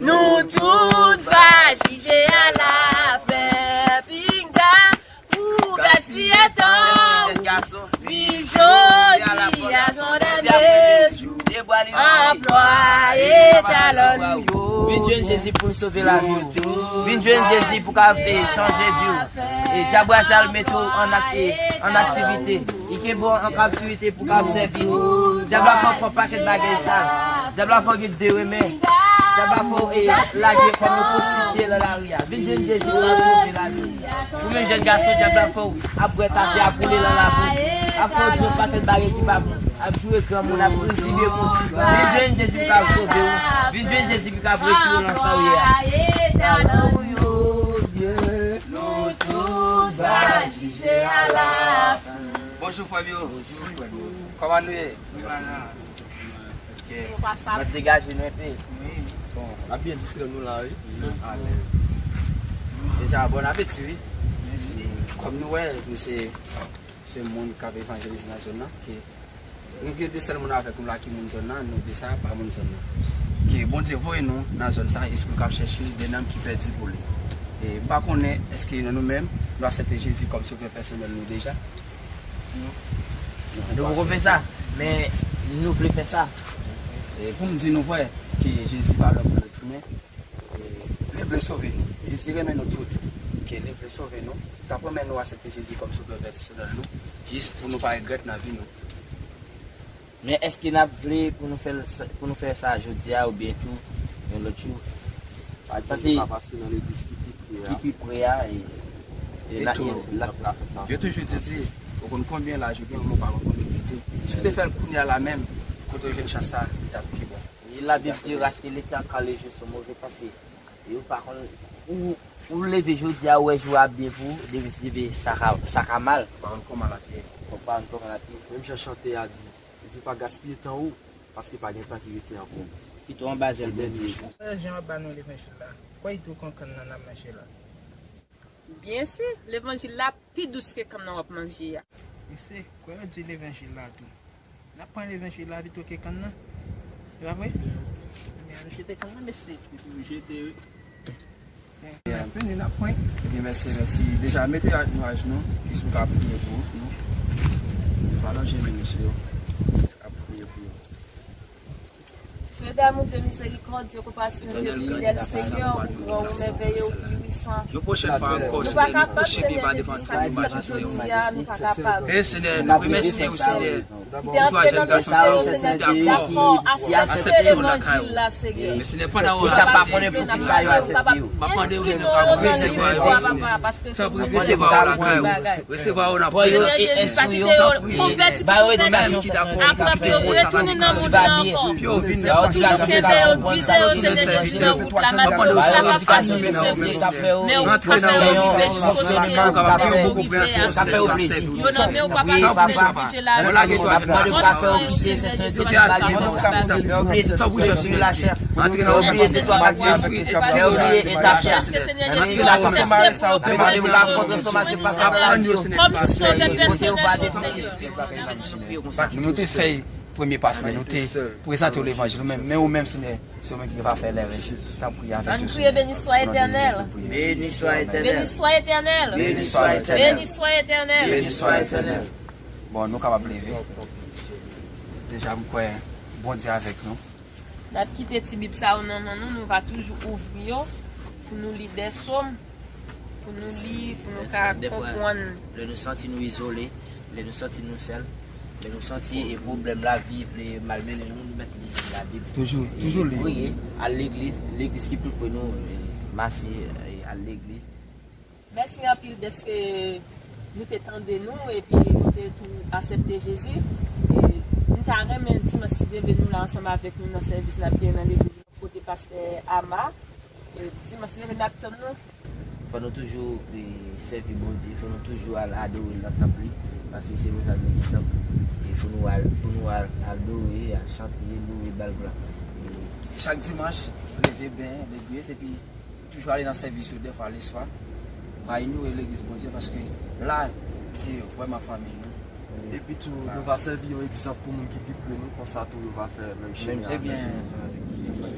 Nou tout va jije alafen. Pinga ou gaspiye tan ou, vi jodi a se yon dènye jou. Anplwaye talan nou yo. Vin jwenn Jezi pou l sove lavi w. Vin jwenn Jezi pou ka, e, chanje vi w. E dyab la al mete w an ak-, e, an aktivite. Li kenbe w an kaptivite pou ka sèvi. Dyab la fè w fè yon pakèt bagay sal. Dyab la fè w gen de renmen. Dyab la fè w, e, lage kòm yon pwostitye nan lari a. Vin jwenn Jezi pou ka sove lavi w. Ou menm jèn gason, dyab la fè w ap wè tapè ap woule nan labou. Ap fè w di yon pakèt bagay ki pa bon. Ap joure granmoun, ap rizibye moun. Vin jwenn Jezi pou ka sove w. Vin jwenn Jezi pou ka retire w nan sa w ye a. Talan pou yo, Dye. Nou tout va jije a la fen. Bonjou, frè m yo. Bonjou, frè m yo. Kòman nou ye? Nou la. Ok. Nou pa sa. Nou degaje nou enpe. Wi. Bon, n ap byen distrè nou la, wi. Alèz. Deja, bon apeti, wi. Mèsi. Kòm nou wè, nou se, se moun k ap evanjelize nan zòn nan, ke nou gen de sèl moun avèk nou la ki moun zòn nan, nou de sa pa moun zòn nan. Ke Bondye voye nou nan zòn sa, espri k ap chèche de nanm ki pèdi pou li. E m pa konnen èske nou menm, nou aksepte Jezi kòm sovè pèsonèl nou deja? Nou poko fè sa, men nou vle fè sa. E pou m di nou vrè, ke Jezi pa lòm nan lèt imen, e li vle sove nou. Jezi renmen nou tout, ke li vle sove nou. T ap renmen nou aksepte Jezi kòm sovè pèsonèl nou, jis pou nou pa regrèt nan vi nou. Men èske n ap vle pou nou fè l sa, pou nou fè sa jodi a oubyen tou yon lòt jou? Pa di nou ka pase nan legliz ki pi pre a. Ki pi pre a, e, e n ap, tou, n ap, n ap fè sa. Yo toujou di, di, ou konn konbyen laj ou gen, men ou pa konn konbyen ou rete. Si w te fè l kounye a la menm, kote w jwenn chans sa, li t ap pi bon. E Labib di, racheter le temps car les jours sont mauvais, paske e ou pa konn, ou, ou leve jodi a, ou wè jou a byen pou ou, depi se leve sa ka, sa ka mal. Ou pa konn kòman l ap ye. Ou pa konn kòman l ap ye. Menm jan chante a di, li di pa gaspiye tan ou, paske pa gen tan ki rete ankò. Kite w anba zèl Bondye. Jan w ap ba nou levanjil la, kwè tou kankann nan n ap mache la. Byen si, levanjil la pi dous ke kann nan w ap manje a. Mesye, kwè yo di levanjil la tou. N ap pran levanjil la pito ke kann nan. Se pa vre? Ebyen, ann jete kann nan, mesye. Pito jete, wi. Ebyen, anpil, n ap pran. Ebyen, mèsi, mèsi. Deja, mete nou ajnou, jis pou ka priye pou nou. Nou pa lonje men nou sou yo. Ap priye pou yo. Seyè Bondye mizerikòdye, konpasyonnen, fidèl Senyè, ou gran, ou mèveye, ou pwisan. Yon pwochèn fwa ankò, Senyè, nou kouche pye ba devan twòn ou majeste yo. E Senyè, nou remèsye w, Senyè, pou twa jèn gason sa yo ki dakò aksepte w lakay ou. Men Senyè, pandan w ap aksepte yo, m ap mande w, Senyè, pou w resevwa yo, Senyè. Tanpri, resevwa yo lakay ou. Resevwa yo nan prezans ou, Senyè. Tanpri, Senyè. Ba yo edikasyon ki dakò, ki dakò, ki dakò, ki dakò. Ba yo edikasyon pou yo vin nan pye yo, Senyè. Toujou kenbe yo, gide yo, Senyè, nan chita wout la, malgre yo pa kapab fè yo, men ou kapab fè yo rive jis kote yo. Yo nan men w, papa, nou dirije lavi yo, Senyè, Jezi, nou pa gen lòt fason, Senyè. Antre nan obeyisans, Senyè Jezi, nou aksepte pou yo vin, Senyè, kòm sovè pèsonèl nou, Senyè. Nou te fè premye pa, Senyè, nou te prezante w levanjil, men, men ou menm, Senyè, se ou menm ki va fè lèrès. Tanpri, avèk nou, Senyè. Ann priye, béni soit Éternel. Béni soit Éternel. Béni soit Éternel. Béni soit Éternel. Béni soit Éternel. Bon, nou kapab leve. Deja, m kwè Bondye avèk nou. N ap kite ti Bib sa yo nan men nou, nou va toujou ouvri yo pou nou li de sòm, pou nou li, pou nou ka konprann. Lè nou santi nou izole, lè nou santi nou sèl, lè nou santi e pwoblèm lavi vle malmennen nou, nou mèt li Labib. Toujou, toujou li. Priye, al legliz, legliz ki pi pre nou, e, mache, e, al legliz. Mèsi anpil dèske nou te tande nou epi nou te tou aksepte Jezi. E nou ta renmen dimanch, si Dye vle, nou la ansanm avèk nou nan sèvis n ap gen nan legliz kote pastè Ama. E dimanch, si Dye vle, n ap tann nou. Fò nou toujou, e, sèvi Bondye, fò nou toujou al adore l nan tanp li, paske se konsa nou gen tanp. E fò nou al, fò nou al adore, al chante, louwe, ba l glwa. E chak dimanch, leve, benyen, legliz, epi toujou ale nan sèvis yo dèfwa leswa. Pa inyore legliz Bondye, paske la, se vrèman fanmi nou. Epi tou, nou va sèvi yon egzanp pou moun ki pi pre nou, konsa tou yo va fè menm chemen an. Ebyen,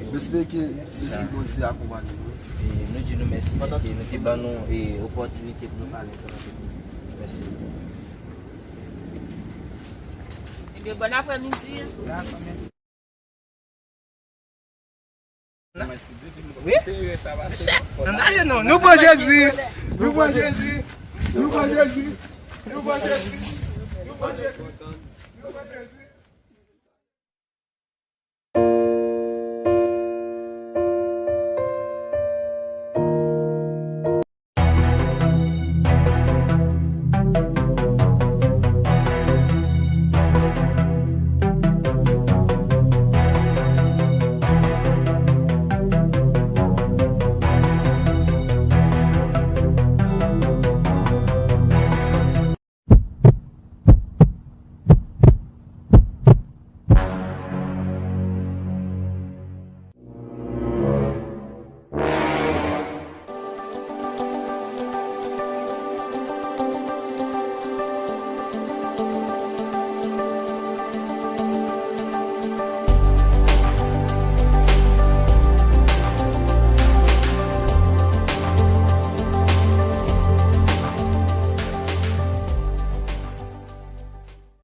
nou espere ke Lespri Bondye akonpanye nou. E nou di nou mèsi dèske nou te ban nou, e, opòtinite pou nou pale ansanm avèk nou. Mèsi. Ebyen, bòn aprèmidi. Wi. Ann ale non. Nou pran Jezi. Nou pran Jezi. Nou pran Jezi. Nou pran Jezi. Nou pran Jezi. Nou pran Jezi.